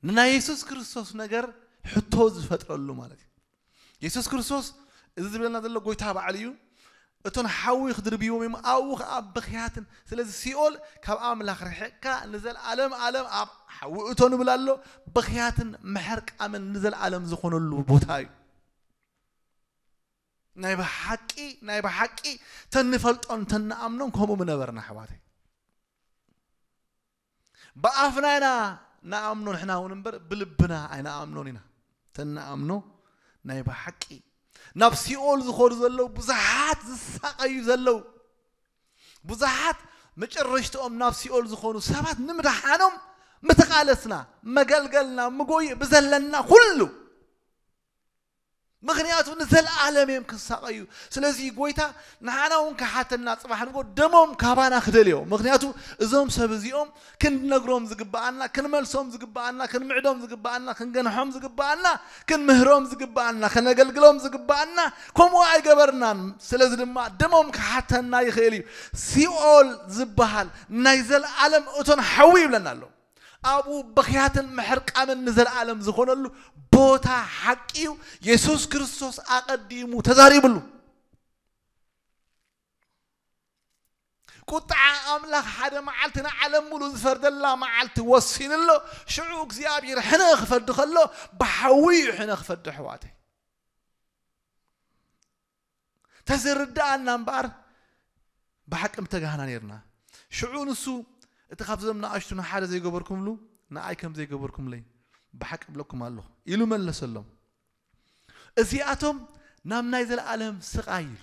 ንናይ የሱስ ክርስቶስ ነገር ሕቶ ዝፈጥረሉ ማለት እዩ። የሱስ ክርስቶስ እዚ ዝብለና ዘሎ ጎይታ ባዕሉ እዩ። እቶን ሓዊ ክድርብይዎም እዮም ኣብኡ ከዓ ብኽያትን። ስለዚ ሲኦል ካብ ኣምላኽ ርሕቅካ ንዘለኣለም ኣለም ኣብ ሓዊ እቶ ንብል ኣሎ። ብኽያትን ምሕርቃምን ንዘለኣለም ዝኾነሉ ቦታ እዩ። ናይ ብሓቂ ናይ ብሓቂ ተንፈልጦን ተንኣምኖን ከምኡ ምነበርና ኣሕዋተይ። ብኣፍና ኢና ንኣምኖ ንሕና እውን እምበር ብልብና ኣይንኣምኖን ኢና። ተንኣምኖ ናይ ብሓቂ ናብ ሲኦል ዝኾዱ ዘለዉ ብዙሓት ዝሳቐዩ ዘለዉ ብዙሓት መጨረሽትኦም ናብ ሲኦል ዝኾኑ ሰባት ንምድሓኖም ምተቓለስና መገልገልና ምጎይ ብዘለና ኩሉ ምኽንያቱ ንዘለኣለም እዮም ክሳቐዩ። ስለዚ ጎይታ ንሓና እውን ክሓተና ጽባሕ ንጎ ደሞም ካባና ክደልዮ። ምኽንያቱ እዞም ሰብ እዚኦም ክንነግሮም ዝግብኣና ክንመልሶም ዝግብኣና ክንምዕዶም ዝግብኣና ክንገንሖም ዝግብኣና ክንምህሮም ዝግብኣና ከነገልግሎም ዝግብኣና ከምኡ ኣይገበርናን። ስለዚ ድማ ደሞም ክሓተና ይኽእል እዩ። ሲኦል ዝበሃል ናይ ዘለኣለም እቶን ሓዊ ይብለና ኣሎ። ኣብኡ በኽያትን ምሕርቃምን ንዘለኣለም ዝኾነሉ ቦታ ሓቂ እዩ። የሱስ ክርስቶስ ኣቐዲሙ ተዛሪብሉ። ቁጥዓ ኣምላኽ ሓደ መዓልቲ ንዓለም ሙሉ ዝፈርደላ መዓልቲ ወሲኑ ኣሎ። ሽዑ እግዚኣብሔር ሕነ ክፈዲ ከሎ ብሓዊ እዩ ሕነ ክፈዲ ኣሕዋተይ። ተዝርድኣና እምበኣር ብሓቂ ምተጋህና ነርና። ሽዑ ንሱ እቲ ካብዞም ንኣሽቱ ንሓደ ዘይገበርኩምሉ ንኣይ ከም ዘይገበርኩምለይ ብሓቂ እብለኩም ኣለኹ ኢሉ መለሰሎም። እዚኣቶም ናብ ናይ ዘለኣለም ስቓይ ኢሉ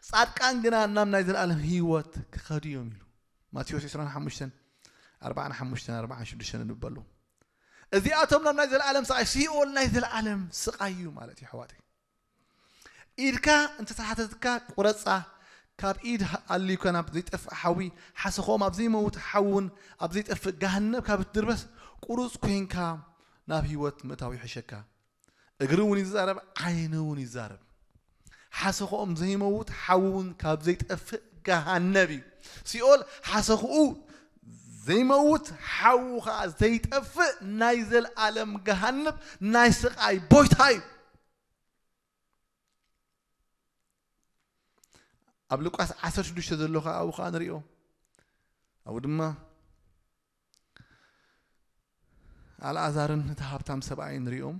ጻድቃን ግና ናብ ናይ ዘለኣለም ህይወት ክኸዱ እዮም ኢሉ ማቴዎስ ዕስራን ሓሙሽተን ኣርባዓን ሓሙሽተን ኣርባዓን ሽዱሽተን ንበሉ። እዚኣቶም ናብ ናይ ዘለኣለም ስቓይ ሲኦል ናይ ዘለኣለም ስቓይ እዩ ማለት እዩ ኣሕዋተይ። ኢድካ እንተተሓተትካ ቁረጻ፣ ካብ ኢድ ኣልዩካ ናብ ዘይጠፍእ ሓዊ፣ ሓሰኾም ኣብ ዘይመውት ሓውን ኣብ ዘይጠፍእ ገሃነብ ካብ እትድርበስ ቁሩጽ ኮይንካ ናብ ህይወት ምእታው ይሕሸካ። እግሪ እውን ይዛረብ፣ ዓይኒ እውን ይዛረብ። ሓሰኾም ዘይመውት ሓዊ እውን ካብ ዘይጠፍእ ገሃነብ እዩ። ሲኦል ሓሰኽኡ ዘይመውት ሓዉ ኸዓ ዘይጠፍእ ናይ ዘለኣለም ገሃነብ ናይ ስቓይ ቦይታ እዩ። ኣብ ሉቃስ ዓሰርተ ሽዱሽተ ዘሎ ከዓ ኣብኡ ከዓ ንሪኦ። ኣብኡ ድማ ኣልኣዛርን እቲ ሃብታም ሰብኣይ ንሪኦም።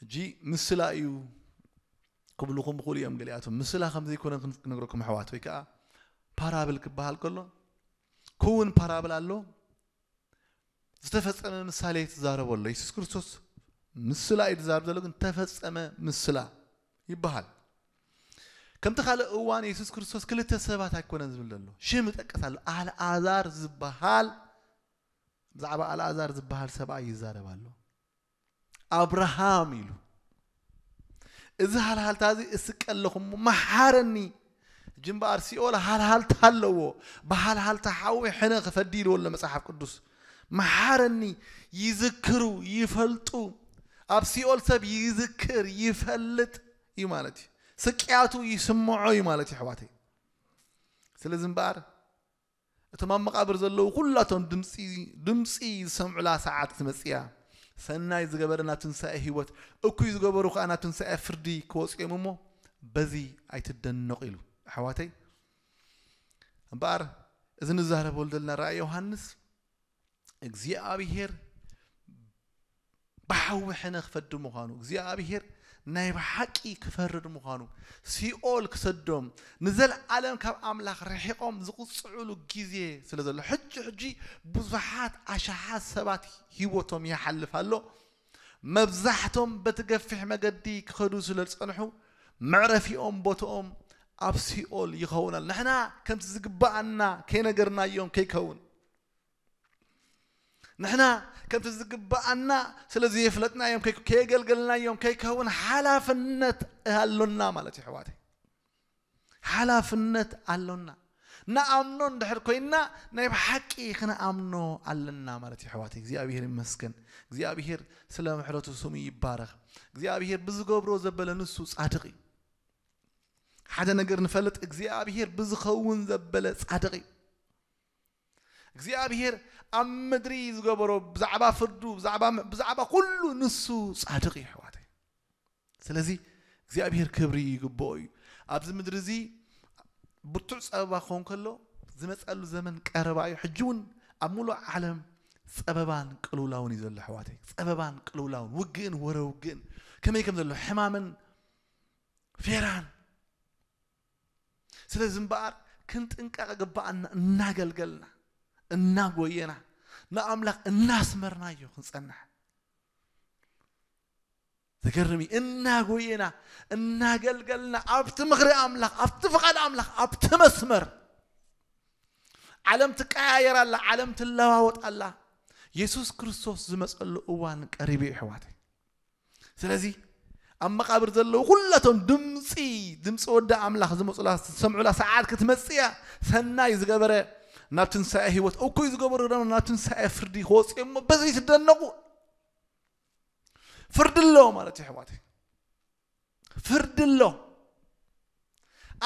ሕጂ ምስላ እዩ ክብልኹም ይኽእሉ እዮም ገሊኣቶም። ምስላ ከም ዘይኮነ ክነግረኩም ኣሕዋት፣ ወይ ከዓ ፓራብል ክበሃል ከሎ ክውን ፓራብል ኣሎ። ዝተፈጸመ ምሳሌ ትዛረብ ኣሎ። የሱስ ክርስቶስ ምስላ እዩ ዝዛረብ ዘሎ፣ ግን ተፈጸመ ምስላ ይበሃል። ከምቲ ካልእ እዋን የሱስ ክርስቶስ ክልተ ሰባት ኣይኮነን ዝብል ዘሎ፣ ሽም ይጠቅስ ኣሎ። ኣልኣዛር ዝበሃል፣ ብዛዕባ ኣልኣዛር ዝበሃል ሰብኣይ ይዛረብ ኣሎ። ኣብርሃም ኢሉ። እዚ ሃልሃልታ እዚ እስቀ ኣለኹ እሞ መሓረኒ። ሕጂ እምበኣር ሲኦል ሃልሃልታ ኣለዎ። ብሃልሃልታ ሓዊ ሕነ ክፈዲ ኢልዎ ኣሎ መጽሓፍ ቅዱስ። መሓረኒ። ይዝክሩ፣ ይፈልጡ። ኣብ ሲኦል ሰብ ይዝክር፣ ይፈልጥ እዩ ማለት እዩ። ስቅያቱ ይስምዖ እዩ ማለት እዩ ኣሕዋተይ። ስለዚ እምበኣር እቶም ኣብ መቓብር ዘለዉ ኩላቶም ድምፂ ድምፂ ዝሰምዑላ ሰዓት ክትመፅእ እያ። ሰናይ ዝገበረ ናብ ትንሳኤ ህይወት፣ እኩይ ዝገበሩ ከዓ ናብ ትንሳኤ ፍርዲ ክወፁ እዮም እሞ በዚ ኣይትደነቑ ኢሉ። ኣሕዋተይ እምበኣር እዚ ንዛረበሉ ዘለና ራእይ ዮሃንስ እግዚኣብሔር ብሓዊ ሕነ ክፈዲ ምዃኑ እግዚኣብሔር ናይ ብሓቂ ክፈርድ ምዃኑ ሲኦል ክሰዶም ንዘለዓለም ካብ ኣምላኽ ርሒቖም ዝቕፅዕሉ ግዜ ስለ ዘሎ ሕጂ ሕጂ ብዙሓት ኣሽሓት ሰባት ህይወቶም ይሓልፍ ኣሎ። መብዛሕቶም በቲ ገፊሕ መገዲ ክኸዱ ስለ ዝጸንሑ መዕረፊኦም ቦትኦም ኣብ ሲኦል ይኸውን ኣሎ። ንሕና ከምቲ ዝግብኣና ከይነገርናዮም ከይከውን ንሕና ከምቲ ዝግብኣና ስለ ዘየፍለጥናዮም ከይ- ከየገልገልናዮም ከይከውን ሓላፍነት ኣሎና ማለት እዩ ኣሕዋተይ። ሓላፍነት ኣሎና። ንኣምኖ እንድሕር ኮይንና ናይ ብሓቂ ክንኣምኖ ኣለና ማለት እዩ ኣሕዋተይ። እግዚኣብሔር ይመስገን። እግዚኣብሔር ስለ ምሕረቱ ስሙ ይባረኽ። እግዚኣብሔር ብዝገብሮ ዘበለ ንሱ ጻድቕ እዩ። ሓደ ነገር ንፈልጥ እግዚኣብሔር ብዝኸውን ዘበለ ጻድቕ እዩ። እግዚኣብሔር ኣብ ምድሪ ዝገበሮ ብዛዕባ ፍርዱ ብዛዕባ ብዛዕባ ኩሉ ንሱ ጻድቕ እዩ ኣሕዋተይ። ስለዚ እግዚኣብሔር ክብሪ ይግብኦ እዩ። ኣብዚ ምድሪ እዚ ብርቱዕ ጸበባ ክኸውን ከሎ ዝመጸሉ ዘመን ቀረባ እዩ። ሕጂ እውን ኣብ ሙሉእ ዓለም ጸበባን ቅልውላውን እዩ ዘሎ ኣሕዋተይ። ጸበባን ቅልውላውን ውግእን ወረ ውግእን ከመይ ከም ዘሎ ሕማምን ፌራን። ስለዚ እምበኣር ክንጥንቀቕ ግባኣና፣ እናገልገልና እናጎየና ንኣምላኽ እናስመርናዮ ክንጸንሕ። ዘገርም እዩ። እናጎየና እናገልገልና ኣብቲ ምኽሪ ኣምላኽ፣ ኣብቲ ፍቓድ ኣምላኽ፣ ኣብቲ መስመር ዓለም ትቀያየር ኣላ፣ ዓለም ትለዋወጥ ኣላ። የሱስ ክርስቶስ ዝመጸሉ እዋን ቀሪቡ እዩ ኣሕዋተይ። ስለዚ ኣብ መቓብር ዘለዉ ኩላቶም ድምፂ ድምፂ ወዲ ኣምላኽ ዝመፁላ ዝሰምዑላ ሰዓት ክትመፅእ እያ። ሰናይ ዝገበረ ናብ ትንሳኤ ህይወት፣ እኩይ ዝገበሩ ድማ ናብ ትንሳኤ ፍርዲ ክወፁ እዮም እሞ በዚ ትደነቑ። ፍርዲ ኣሎ ማለት እዩ ኣሕዋተይ። ፍርዲ ኣሎ።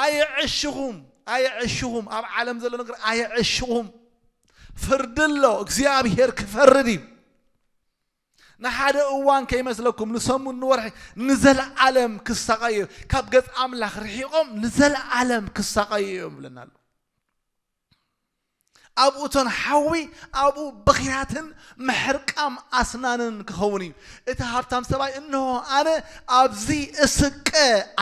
ኣየዕሽኹም ኣየዕሽኹም ኣብ ዓለም ዘሎ ነገር ኣየዕሽኹም። ፍርዲ ኣሎ። እግዚኣብሄር ክፈርድ እዩ። ንሓደ እዋን ከይመስለኩም ንሰሙን ንወርሒ ንዘለዓለም ክሳቐዩ እዮም። ካብ ገጽ ኣምላኽ ርሒቖም ንዘለዓለም ክሳቐዩ እዮም ይብለና ኣሎ። ኣብኡ እቶን ሓዊ ኣብኡ ብኽያትን ምሕርቃም ኣስናንን ክኸውን እዩ። እቲ ሃብታም ሰብኣይ እንሆ ኣነ ኣብዚ እስቀ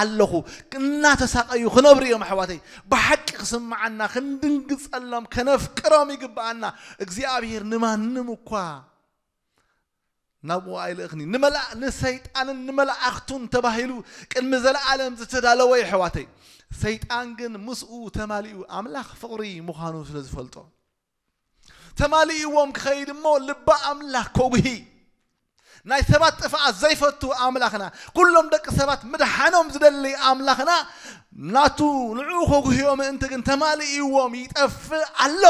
ኣለኹ። እናተሳቐዩ ክነብሩ እዮም ኣሕዋተይ። ብሓቂ ክስምዓና ክንድንግጸሎም ከነፍቅሮም ይግብኣና። እግዚኣብሔር ንማንም እኳ ናብኡ ኣይልእኽኒ። ንመላ ንሰይጣንን ንመላእኽቱን ተባሂሉ ቅድሚ ዘለዓለም ዝተዳለወ የሕዋተይ። ሰይጣን ግን ምስኡ ተማሊኡ ኣምላኽ ፍቕሪ ምዃኑ ስለ ዝፈልጦ ተማሊእዎም ክኸይድ እሞ ልቢ ኣምላኽ ኮጉሂ ናይ ሰባት ጥፍኣት ዘይፈቱ ኣምላኽና ኩሎም ደቂ ሰባት ምድሓኖም ዝደሊ ኣምላኽና ናቱ ንዕኡ ኮጉህዮ ምእንቲ ግን ተማሊእዎም ይጠፍእ ኣሎ።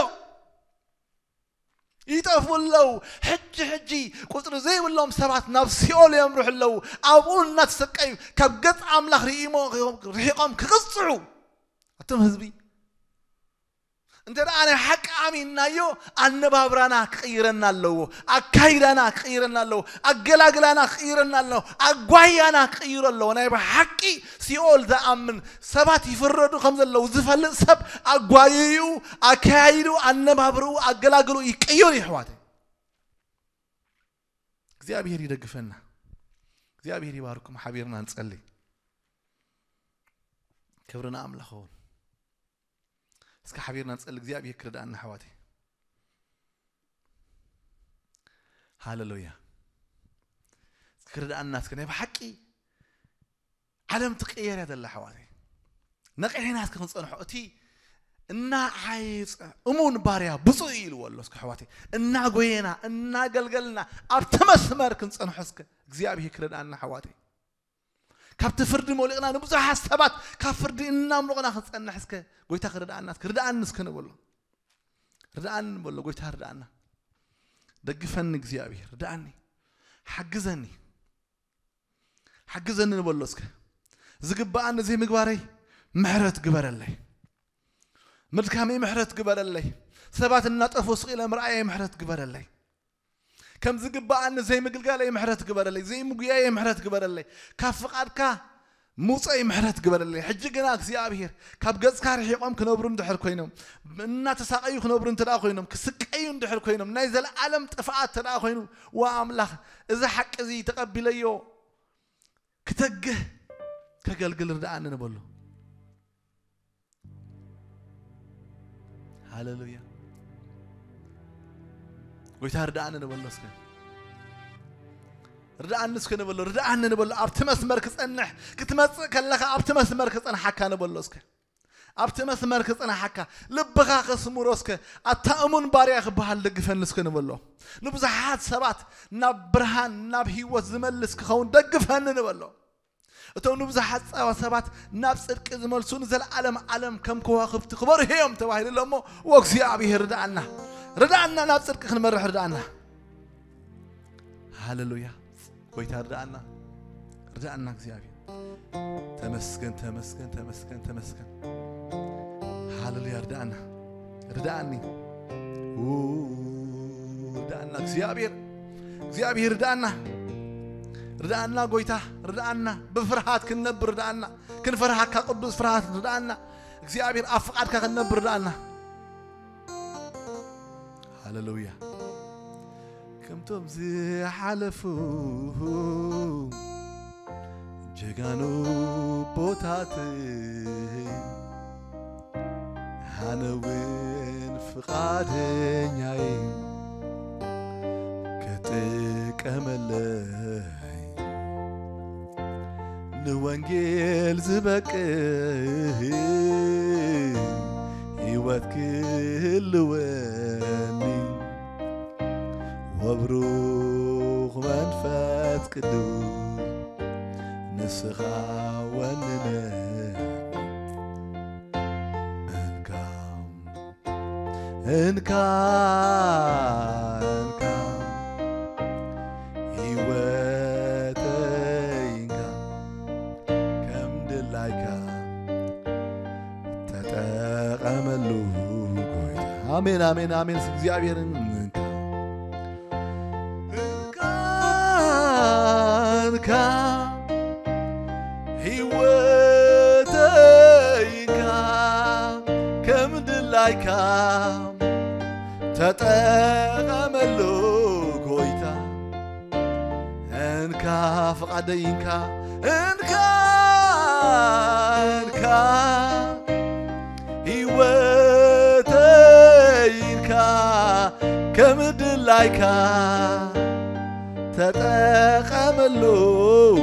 ይጠፍኡ ኣለዉ። ሕጂ ሕጂ ቁፅሪ ዘይብሎም ሰባት ናብ ሲኦል የምርሑ ኣለዉ። ኣብኡ እናተሰቀዩ ካብ ገፅ ኣምላኽ ርሒቆም ክቕፅዑ። ኣቶም ህዝቢ እንተ ደኣ ናይ ሓቂ ኣሚንናዮ ኣነባብራና ክቕይረና ኣለዎ። ኣካይዳና ክቕይረና ኣለዎ። ኣገላግላና ክቕይረና ኣለዎ። ኣጓያና ክቕይሮ ኣለዎ። ናይ ብሓቂ ሲኦል ዝኣምን ሰባት ይፍረዱ ከም ዘለዉ ዝፈልጥ ሰብ ኣጓይኡ ኣካያይዱ ኣነባብርኡ ኣገላግሉ ይቀየሩ ይሕዋተይ። እግዚኣብሔር ይደግፈና። እግዚኣብሔር ይባርኩም። ሓቢርና ንጸሊ። ክብርና ኣምላኽ ውን እስከ ሓቢርና ንጸሊ እግዚኣብሔር ክርዳእና ኣሕዋተይ። ሃለሉያ። እስከ ክርዳእና እስከ ናይ ብሓቂ ዓለም ትቀየር እያ ዘላ ኣሕዋተይ። ነቂሕና እስከ ክንጸንሖ እቲ እናዓየጸ እሙን ባርያ ብፁዕ ኢልዎ ኣሎ እስከ ኣሕዋተይ። እናጎየና እናገልገልና ኣብቲ መስመር ክንጸንሖ እስከ እግዚኣብሔር ክረድኣና ኣሕዋተይ። ካብቲ ፍርዲ ሞሊቕና ንብዙሓት ሰባት ካብ ፍርዲ እናምሎቕና ክንጸንሕ እስከ ጎይታ ክርድኣና እስከ ርድኣኒ እስከ ንበሎ። ርድኣኒ ንበሎ ጎይታ ርድኣና። ደግፈኒ እግዚኣብሔር ርድኣኒ። ሓግዘኒ። ሓግዘኒ ንበሎ እስከ። ዝግብኣኒ ዘይምግባረይ ምሕረት ግበረለይ። ምድካመይ ምሕረት ግበረለይ። ሰባት እናጠፉ ስቕ ኢለ ምርኣየይ ምሕረት ግበረለይ። ከም ዝግብኣኒ ዘይምግልጋለይ ምሕረት ግበረለይ። ዘይምጉያየይ ምሕረት ግበረለይ። ካብ ፍቓድካ ምውፀይ ምሕረት ግበረለይ። ሕጂ ግና እግዚኣብሔር ካብ ገጽካ ርሒቖም ክነብሩ እንድሕር ኮይኖም እናተሳቐዩ ክነብሩ እንተ ደኣ ኮይኖም ክስቀዩ እንድሕር ኮይኖም ናይ ዘለኣለም ጥፍኣት እንተ ደኣ ኮይኑ ዋ ኣምላኽ እዚ ሓቂ እዚ ተቐቢለዮ ክተግህ ከገልግል ርድኣኒ ንበሎ። ሃሌሉያ። ጎይታ ርድኣኒ ንበሎ እስከ። ርድኣኒ እስከ ንበሎ፣ ርድኣኒ ንበሎ። ኣብቲ መስመር ክጸንሕ ክትመጽእ ከለኻ ኣብቲ መስመር ክጸንሓካ ንበሎ እስከ። ኣብቲ መስመር ክጸንሓካ ልብኻ ከስምሮ እስከ። ኣታ እሙን ባርያ ክበሃል ደግፈኒ እስከ ንበሎ። ንብዙሓት ሰባት ናብ ብርሃን ናብ ህይወት ዝመልስ ክኸውን ደግፈኒ ንበሎ። እቶም ንብዙሓት ጸባ ሰባት ናብ ጽድቂ ዝመልሱ ንዘለዓለም ዓለም ከም ከዋኽብቲ ክበርሁ እዮም ተባሂሉ ኣሎ እሞ ወእግዚኣብሔር ርድኣና። ርድኣና ናብ ጽድቂ ክንመርሕ ርድኣና። ሃሌሉያ። ጎይታ ርድኣና። ርድኣና እግዚኣብሔር። ተመስገን ተመስገን ተመስገን ተመስገን። ሃሌሉያ ርድኣና። ርድኣኒ። ው፣ ርድኣና እግዚኣብሔር። እግዚኣብሔር ርድኣና። ርድኣና ጎይታ ርድኣና። ብፍርሃት ክንነብር ርድኣና። ክንፈርሃካ ቅዱስ ፍርሃት ርድኣና። እግዚኣብሔር ኣብ ፍቓድካ ክንነብር ርድኣና። ሃሌሉያ። ከምቶም ዝሓለፉ ጀጋኑ ኣቦታተይ፣ ኣነ እውን ፍቓደኛይ ክጥቀመለይ፣ ንወንጌል ዝበቅህ ህይወት ክህልወኒ፣ ወብሩኽ መንፈስ ቅዱስ ንስኻ ወንነኒ። እንካ፣ እንካ፣ እንካ፣ ህይወተይ እንካ፣ ከም ድላይካ ተጠቐመሉ ጎይታ። ኣሜን፣ ኣሜን፣ ኣሜን። እግዚኣብሔር እንካ፣ እንካ፣ እንካ፣ ህይወተይ እንካ፣ ከም ድላይካ ተጠቐመሉ ጎይታ። እንካ ፍቓደይ እንካ፣ እንካ፣ እንካ፣ ህይወተይ እንካ፣ ከም ድላይካ ተጠቐመሉ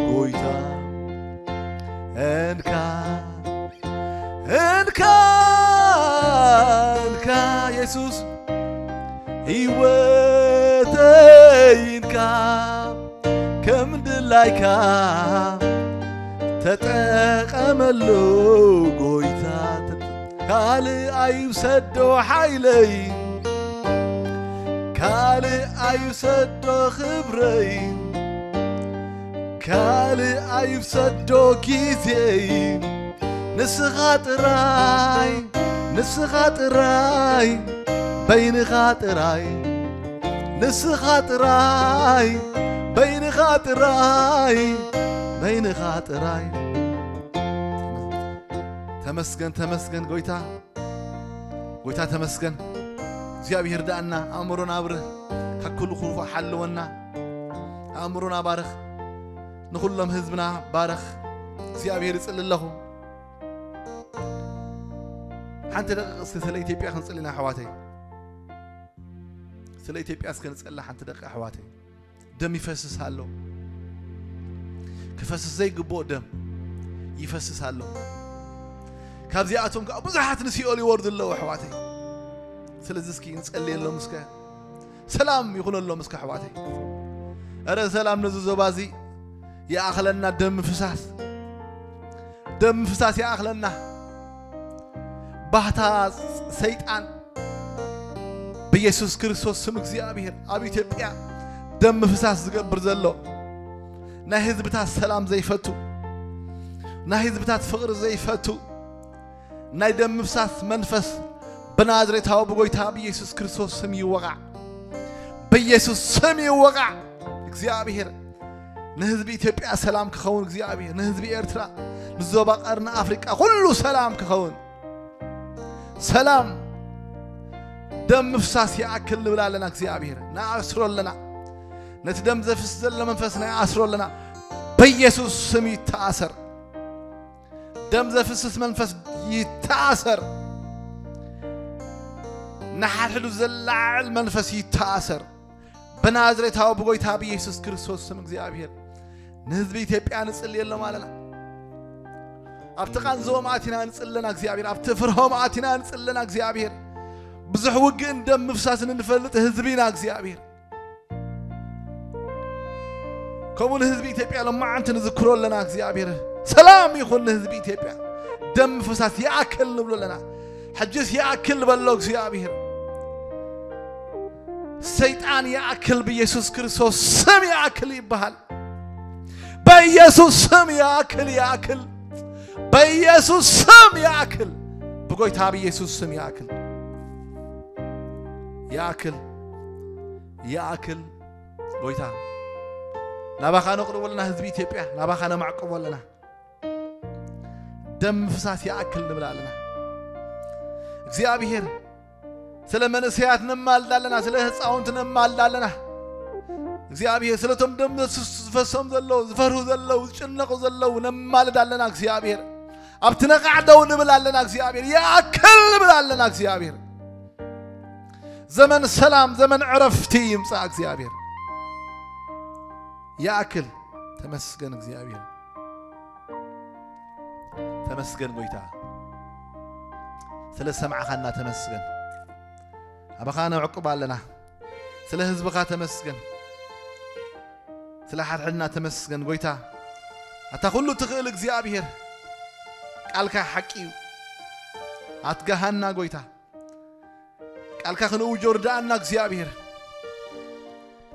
ጎይታ። እንካ፣ እንካ፣ እንካ፣ የሱስ ህይወተይ እንካ፣ ከም ድላይካ ተጠቐመሉ ጎይታ። ካልእ ኣይውሰዶ ሓይለይ፣ ካልእ ኣይውሰዶ ክብረይ፣ ካልእ ኣይውሰዶ ግዜይ። ንስኻ ጥራይ፣ ንስኻ ጥራይ፣ በይንኻ ጥራይ፣ ንስኻ ጥራይ፣ በይንኻ ጥራይ፣ በይንኻ ጥራይ። ተመስገን፣ ተመስገን ጎይታ፣ ጎይታ ተመስገን። እግዚኣብሔር ዳኣና፣ ኣእምሮና ኣብርህ፣ ካብ ኩሉ ክፉእ ሓልወና። ኣእምሮና ባርኽ፣ ንኹሎም ህዝብና ባርኽ። እግዚኣብሔር ይጽሊ ኣለኹ። ሓንቲ ደቂቕ እስኪ ስለ ኢትዮጵያ ክንጽሊ ኢና ኣሕዋተይ። ስለ ኢትዮጵያ እስኪ ንጸሊ ሓንቲ ደቂቕ ኣሕዋተይ። ደም ይፈስስ ኣሎ። ክፈስስ ዘይግብኦ ደም ይፈስስ ኣሎ። ካብዚኣቶም ከዓ ብዙሓት ንሲኦል ይወርዱ ኣለዉ ኣሕዋተይ። ስለዚ እስኪ ንጸልየሎም እስከ። ሰላም ይኹነሎም እስከ ኣሕዋተይ። እረ ሰላም ነዚ ዞባ እዚ ይኣኽለና። ደም ምፍሳስ፣ ደም ምፍሳስ ይኣኽለና። ባህታ ሰይጣን ብኢየሱስ ክርስቶስ ስም እግዚኣብሔር ኣብ ኢትዮጵያ ደም ምፍሳስ ዝገብር ዘሎ፣ ናይ ህዝብታት ሰላም ዘይፈቱ፣ ናይ ህዝብታት ፍቕሪ ዘይፈቱ፣ ናይ ደም ምፍሳስ መንፈስ ብናዝሬታዊ ብጎይታ ብኢየሱስ ክርስቶስ ስም ይወቓዕ። ብኢየሱስ ስም ይወቓዕ። እግዚኣብሔር ንህዝቢ ኢትዮጵያ ሰላም ክኸውን፣ እግዚኣብሔር ንህዝቢ ኤርትራ፣ ንዞባ ቀርኒ ኣፍሪቃ ኩሉ ሰላም ክኸውን። ሰላም፣ ደም ምፍሳስ ይኣክል ንብል ኣለና። እግዚኣብሔር ንኣስሮ ኣለና። ነቲ ደም ዘፍስ ዘሎ መንፈስ ንኣስሮ ኣለና። በኢየሱስ ስም ይተኣሰር። ደም ዘፍስስ መንፈስ ይተኣሰር። ንሓድሕዱ ዘላዕል መንፈስ ይተኣሰር። ብናዝሬታዊ ብጎይታ ብኢየሱስ ክርስቶስ ስም እግዚኣብሔር ንህዝቢ ኢትዮጵያ ንጽልየሎም ኣለና። ኣብቲ ቃንዝኦም ኣቲና ንጽለና እግዚኣብሔር፣ ኣብቲ ፍርሆም ኣቲና ንጽለና እግዚኣብሔር። ብዙሕ ውግእን ደም ምፍሳስን እንፈልጥ ህዝቢ ኢና እግዚኣብሔር። ከምኡ ንህዝቢ ኢትዮጵያ ሎማዓንቲ ንዝክሮ ኣለና እግዚኣብሔር። ሰላም ይኹን ንህዝቢ ኢትዮጵያ። ደም ምፍሳስ ይኣክል ንብሎ ኣለና። ሕጅስ ይኣክል በሎ እግዚኣብሔር። ሰይጣን ይኣክል፣ ብኢየሱስ ክርስቶስ ስም ይኣክል ይበሃል። በኢየሱስ ስም ይኣክል፣ ይኣክል። በኢየሱስ ስም ይኣክል። ብጎይታ ብኢየሱስ ስም ይኣክል። ይኣክል፣ ይኣክል። ጎይታ፣ ናባኻ ነቕርቦ ኣለና ህዝቢ ኢትዮጵያ፣ ናባኻ ነማዕቅቦ ኣለና። ደም ምፍሳስ ይኣክል ንብል ኣለና። እግዚኣብሔር፣ ስለ መንእሰያት ነማልድ ኣለና፣ ስለ ህፃውንቲ ነማልድ ኣለና። እግዚኣብሔር ስለቶም ደም ዝፈሶም ዘለዉ፣ ዝፈርሁ ዘለዉ፣ ዝጭነቑ ዘለዉ ነማልድ ኣለና እግዚኣብሔር። ኣብቲ ነቓዕ ደው ንብል ኣለና እግዚኣብሔር። ይኣክል ንብል ኣለና እግዚኣብሔር። ዘመን ሰላም፣ ዘመን ዕረፍቲ ይምጻእ እግዚኣብሔር። ይኣክል። ተመስገን እግዚኣብሔር። ተመስገን ጎይታ። ስለ ሰማዕኻና ተመስገን። ኣባኻ ነዕቁብ ኣለና። ስለ ህዝብኻ ተመስገን። ስለ ሓድሕድና ተመስገን ጎይታ። ኣታ ኩሉ ትኽእል እግዚኣብሔር። ቃልካ ሓቂ እዩ። ኣትጋሃና ጎይታ። ቃልካ ክንእውጆ ርድኣና እግዚኣብሔር።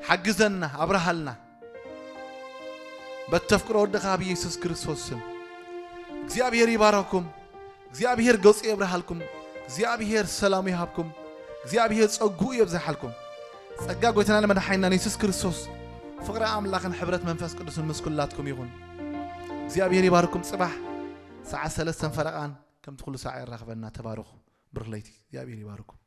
ሓግዘና፣ ኣብርሃልና። በተፍቅሮ ወድኻ ብኢየሱስ ክርስቶስ ስም። እግዚኣብሔር ይባረኩም። እግዚኣብሔር ገጹ የብርሃልኩም። እግዚኣብሔር ሰላሙ ይሃብኩም። እግዚኣብሔር ጸጉኡ የብዝሓልኩም። ጸጋ ጎይታና ለመድሓኒና ኢየሱስ ክርስቶስ፣ ፍቕሪ ኣምላኽን ሕብረት መንፈስ ቅዱስን ምስ ኩላትኩም ይኹን። እግዚኣብሔር ይባርኩም። ጽባሕ ሰዓት ሰለስተን ፈረቓን ከምቲ ኩሉ ሳዕ የራኽበና። ተባረኹ። ብሩኽ ለይቲ። እግዚኣብሔር ይባርኩም።